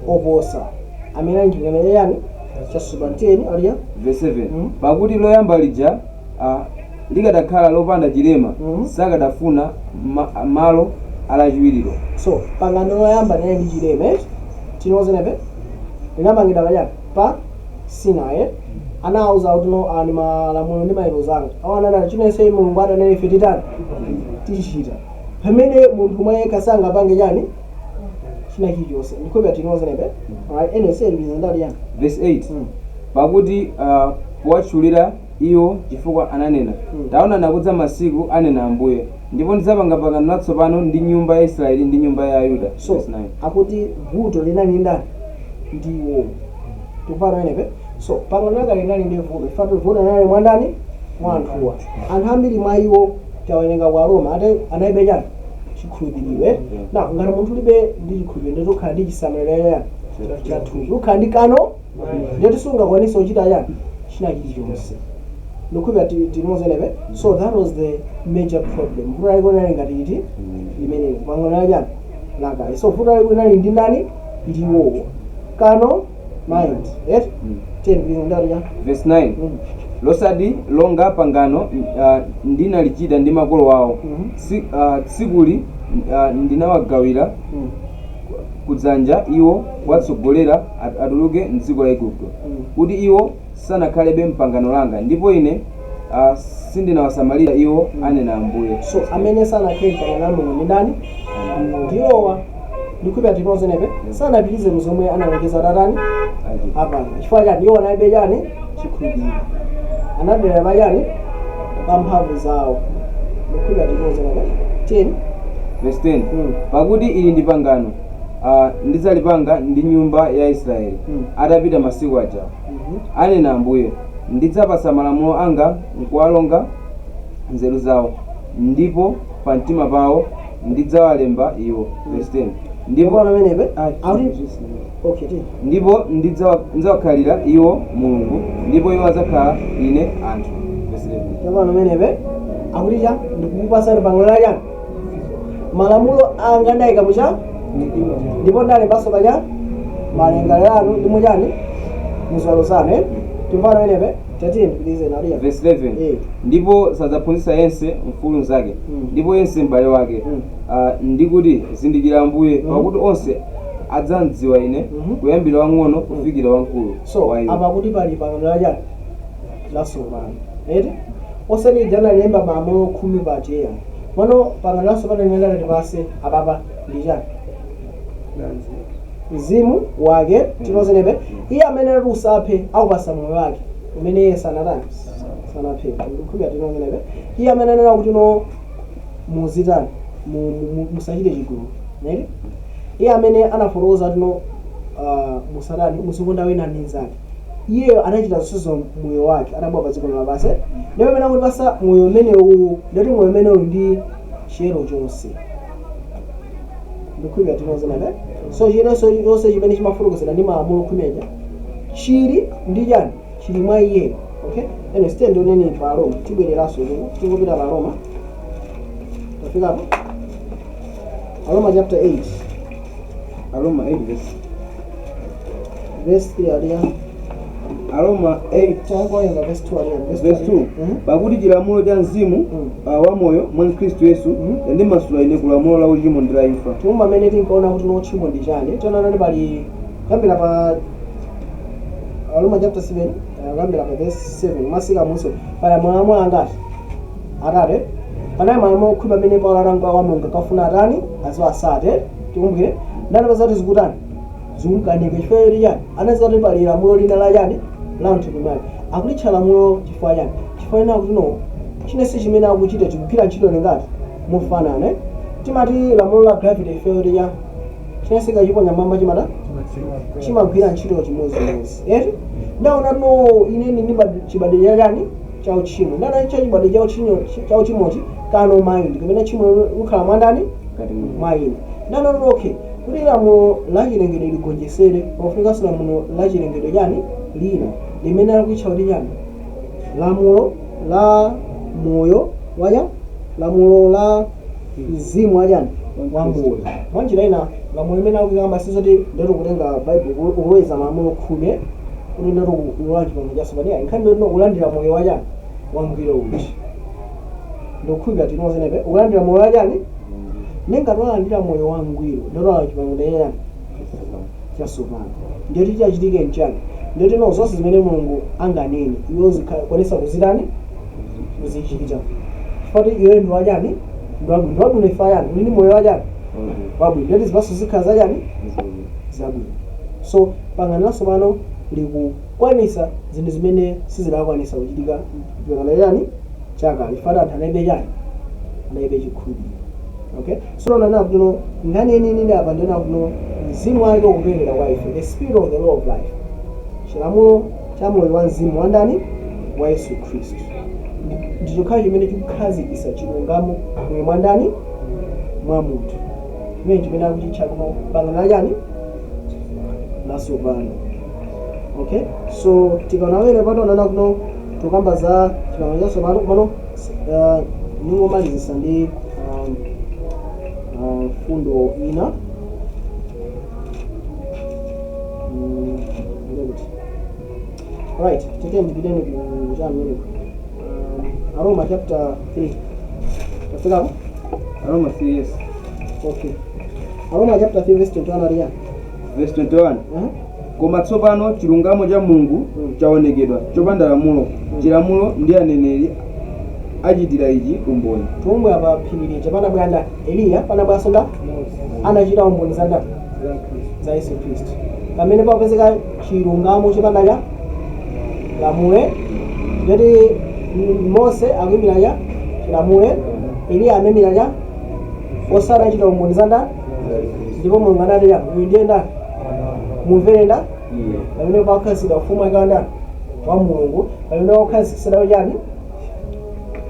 Oposa, amene ali mchipangano chani? Chatsopano. Tiyeni aliya. Verse 7. Mm. Pakuti loyamba lija likadakhala lopanda chilema, sakadafuna malo alachiwiriro. So pangano loyamba linali ndi chilema, eh? Tinozenepe, linapangidwa pachani? Pa Sinai, eh? Anawuza kuti no ani malamulo ndi mayeruzo anga. Awo ananena chinense Mulungu atanena ife titani tichita. Pamene munthu mwayekha sangapange chani china chilichonse. Ndikhulupirira tinozenepe. Alright, anyway, siyelibiza ndali yani. Verse 8. Pakuti powatchulira iwo chifukwa ananena, taona nakudza masiku, anena Ambuye, ndipo ndidzapanga pangano latsopano ndi nyumba ya Israeli ndi nyumba ya Yuda. So Verse 9. akuti vuto linali ndani ndiwo tikupata penepe. So pangano lakale linali ndi vuto ifatu vuto linali mwandani mwa anthuwa. Anthu ambiri mwa iwo tawerenga kwa Roma ate analibe chani chikhulupiriro. Na ngati munthu ulibe ndi chikhulupiriro ndiye ukhala ndi chisamaliro yani chathupi, ukhala ndi kano ndiye sungakwanise kuchita chani china chilichonse. Ndikhulupirira tinozenepe. So that was the major problem. Vuto laliko linali ngati iti limeneli pangano la chani lakale. So vuto laliko linali ndi ndani ndiwowo kano mind right. 10 ndali ya Verse 9. Losati longa pangano ndinalichita ndi makolo awo, tsikuli ndinawagawira kudzanja iwo kuwatsogolera atuluke mdziko la Igupto, kuti iwo sanakhalebe mpangano langa, ndipo ine sindinawasamalira iwo, anena Ambuye. So amene sanakhale mpangano la Mulungu ndi ndani? Ndiwowa. Ndikhulupirira tinozenepe. Sanapitirize mzomwe analonjeza tatani apanga. Chifukwa chani? Iwo analibe chani chikhulupiriro, anadalira pa chani pa mphamvu zawo. Ndikhulupirira tinozenepe. 10. Verse 10. Pakuti ili ndi pangano ndidzalipanga ndi nyumba ya Israeli atapita masiku aja, anena Ambuye, ndidzapasa malamulo anga nkuwalonga nzeru zawo, ndipo pa mtima pawo ndidzawalemba iwo. Verse 10. Ndipo Ndipo pamenepe akuti okay 10. Ndipo ndidzawakhalira iwo Mulungu, ndipo iwo adzakhala ine anthu. Verse 11. Ndipo pamenepe akuti cha ndikukupasani pangano la chani malamulo anga ndayika mucha ndipo ndalembanso pacha malingaliro anu ndi muchani muziwalo zanu. Timvana pamenepe. 13 please naliya. Verse 11. Ndipo sadzaphunzitsa yense mfulu mnzake, ndipo yense m'bale wake, ndikuti, zindikira Ambuye, pakuti onse adzandidziwa ine, kuyambira wang'ono kufikira wamkulu So wa iwo. apa kuti pali pangano la chani latsopano eti osati lija analemba malamulo 10 pacheya pano. Pangano latsopano limene latipase apapa ndi chani? Mzimu wake. Tinozenepe. Iye amene anati usaphe akupasa moyo wake umene iye sanatani sanaphe. Ndikhulupirira tinozenepe. Iye amene anena kuti no muzitani musachite chigololo eti iye amene anafotokoza kuti no musatani muzikonda wina ndi nzake, iyeyo anachita zonsezo moyo wake atabwa pa dziko lapansi. Ndipo amene akutipasa moyo umenewu ndoti moyo umenewu ndi chiyero chonse. Ndikhulupirira tinozenepe. So chiyero chonse chimene chimafotokozera ndi malamulo 10 aja chili ndi chani chili mwa iyeyo. Okay, anyway, sitende ndioneni pa Roma. Tibwereranso kuku tikupita pa Roma. Tafikapo Aroma chapter 8. Aroma 8 verse Verse 3 aliya. Aroma 8 Tangoyenga verse 2 aliya. Verse 2. Pakuti chilamulo cha mzimu wa moyo mwa Khristu Yesu chandimasula ine ku lamulo la uchimo ndi la imfa. Tiumba amene tinkaona kuti no tchimo ndi chani tionana ndi pali kuyambira pa Roma chapter 7, kuyambira pa verse 7 masika munso pali malamulo angati atate panali malamulo 10 amene Paulo atanga wa Mulungu akafuna atani aziwa asate. Tikumbukire ndani pazati zikutani zikunkanika chifukwa choti chani anaziwa kuti pali lamulo lina la chani la mthupi mwake akulitcha lamulo. Chifukwa chani? Chifukwa ena kuti no chinense chimene akuchita chikugwira ntchito lingati mofanana. Timati lamulo la gravity ife kuti cha chinense kachiponya mwamba chimata chimagwira ntchito chimodzimodzi eti. Ndaona no ine ndi chibadwidwe chani cha uchimo ndana cha chibadwidwe cha uchimo cha uchimochi kano mind kapena chimo lukhala mwandani mwa ine. Ndana okay kuti lamulo la chilengedwe ligonjesere pofunikanso lamulo la chilengedwe chani lina limene akuitcha kuti chani lamulo la moyo wacha lamulo la mzimu wachani wa moyo. Mwanjira ina lamulo limene akuyamba sizoti ndati kutenga Bible kuloweza malamulo 10 kuti ndati kulola chipangano chatsopano nkhani ndoti kulandira moyo wachani wangwiro uchi. Ndikukhulupirira tinozenepe ukulandira moyo wachani nenga twalandira moyo wangwiro ndotwala chipangano chani chatsopano. Ndiye tichachitike nchani Ndiyotino zonse zimene Mulungu anganene iwe uzikwanisa kuzitani, kuzichita, chifukwa iwe ndi wachani? Ndi wabwino. Ndi wabwino ifa yani? Uli ndi moyo wachani? Wabwino. Ndiyoti zipatso zikhala zachani? Zabwino. So pangano latsopano likukwanisa zinthu zimene sizidakwanisa kuchitika pangano chani? Chakale, chifukwa anthu analibe chani? Analibe chikhulupiriro. Okay, so nana kuno nkhani yeniyeni apa ndiona kuno mzimu wake ukupereka kwa ife the spirit of the law of life, chilamulo cha moyo wa mzimu wa ndani? Wa Yesu Khristu. Ndi chokhacho chimene chikukhazikitsa chilungamo moyo mwa ndani? Mwa munthu, chimene akuchitcha kuno pangano lachani? Latsopano. Okay, so tikaona wene pataonana kuno tukamba za chipangano chatsopano pano, ningomalizisa ndi fundo ina. Ndikuti right, tete ndipiteni ku chameneko, Aroma chapter 3. Tafikapo? Aroma 3, yes. Okay, Aroma chapter 3 verse 21 ariya. Verse 21. Koma tsopano chilungamo cha Mulungu chaonekedwa chopanda lamulo. Chilamulo ndi aneneri achitira ichi umboni. Tumwe apa phiri lija panabwera ndani? Eliya. Panabweranso ndani? Anachita umboni za ndani? Za Yesu Khristu. Pamene papezeka chilungamo chopanda cha lamulo, ndati Mose akuyimira cha chilamulo, Eliya amemira cha osati achita umboni za ndani? Ndipo Mulungu anati cha uyu ndiye ndani? Mumvere nda. Pamene pakhazikitsa ufumu wake wa ndani? Wa Mulungu. Pamene pakhazikitsa chani?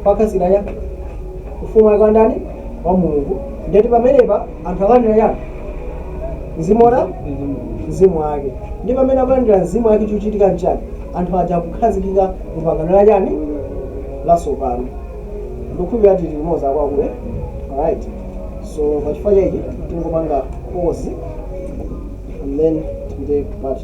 Pakhazikitsa cha ufumu wake wa ndani? Wa Mulungu. Ndeti pamenepa anthu akalandira chani? Mzimu ora, mzimu wake. Ndi pamene akulandira mzimu wake, chikuchitika nchani? Anthu aja akukhazikika mupangano la chani? Latsopano. Ndikukhulupirira tili limodzi akwakuwe. Alright, so pachifukwa chaichi tingopanga pause and then tipite part 2.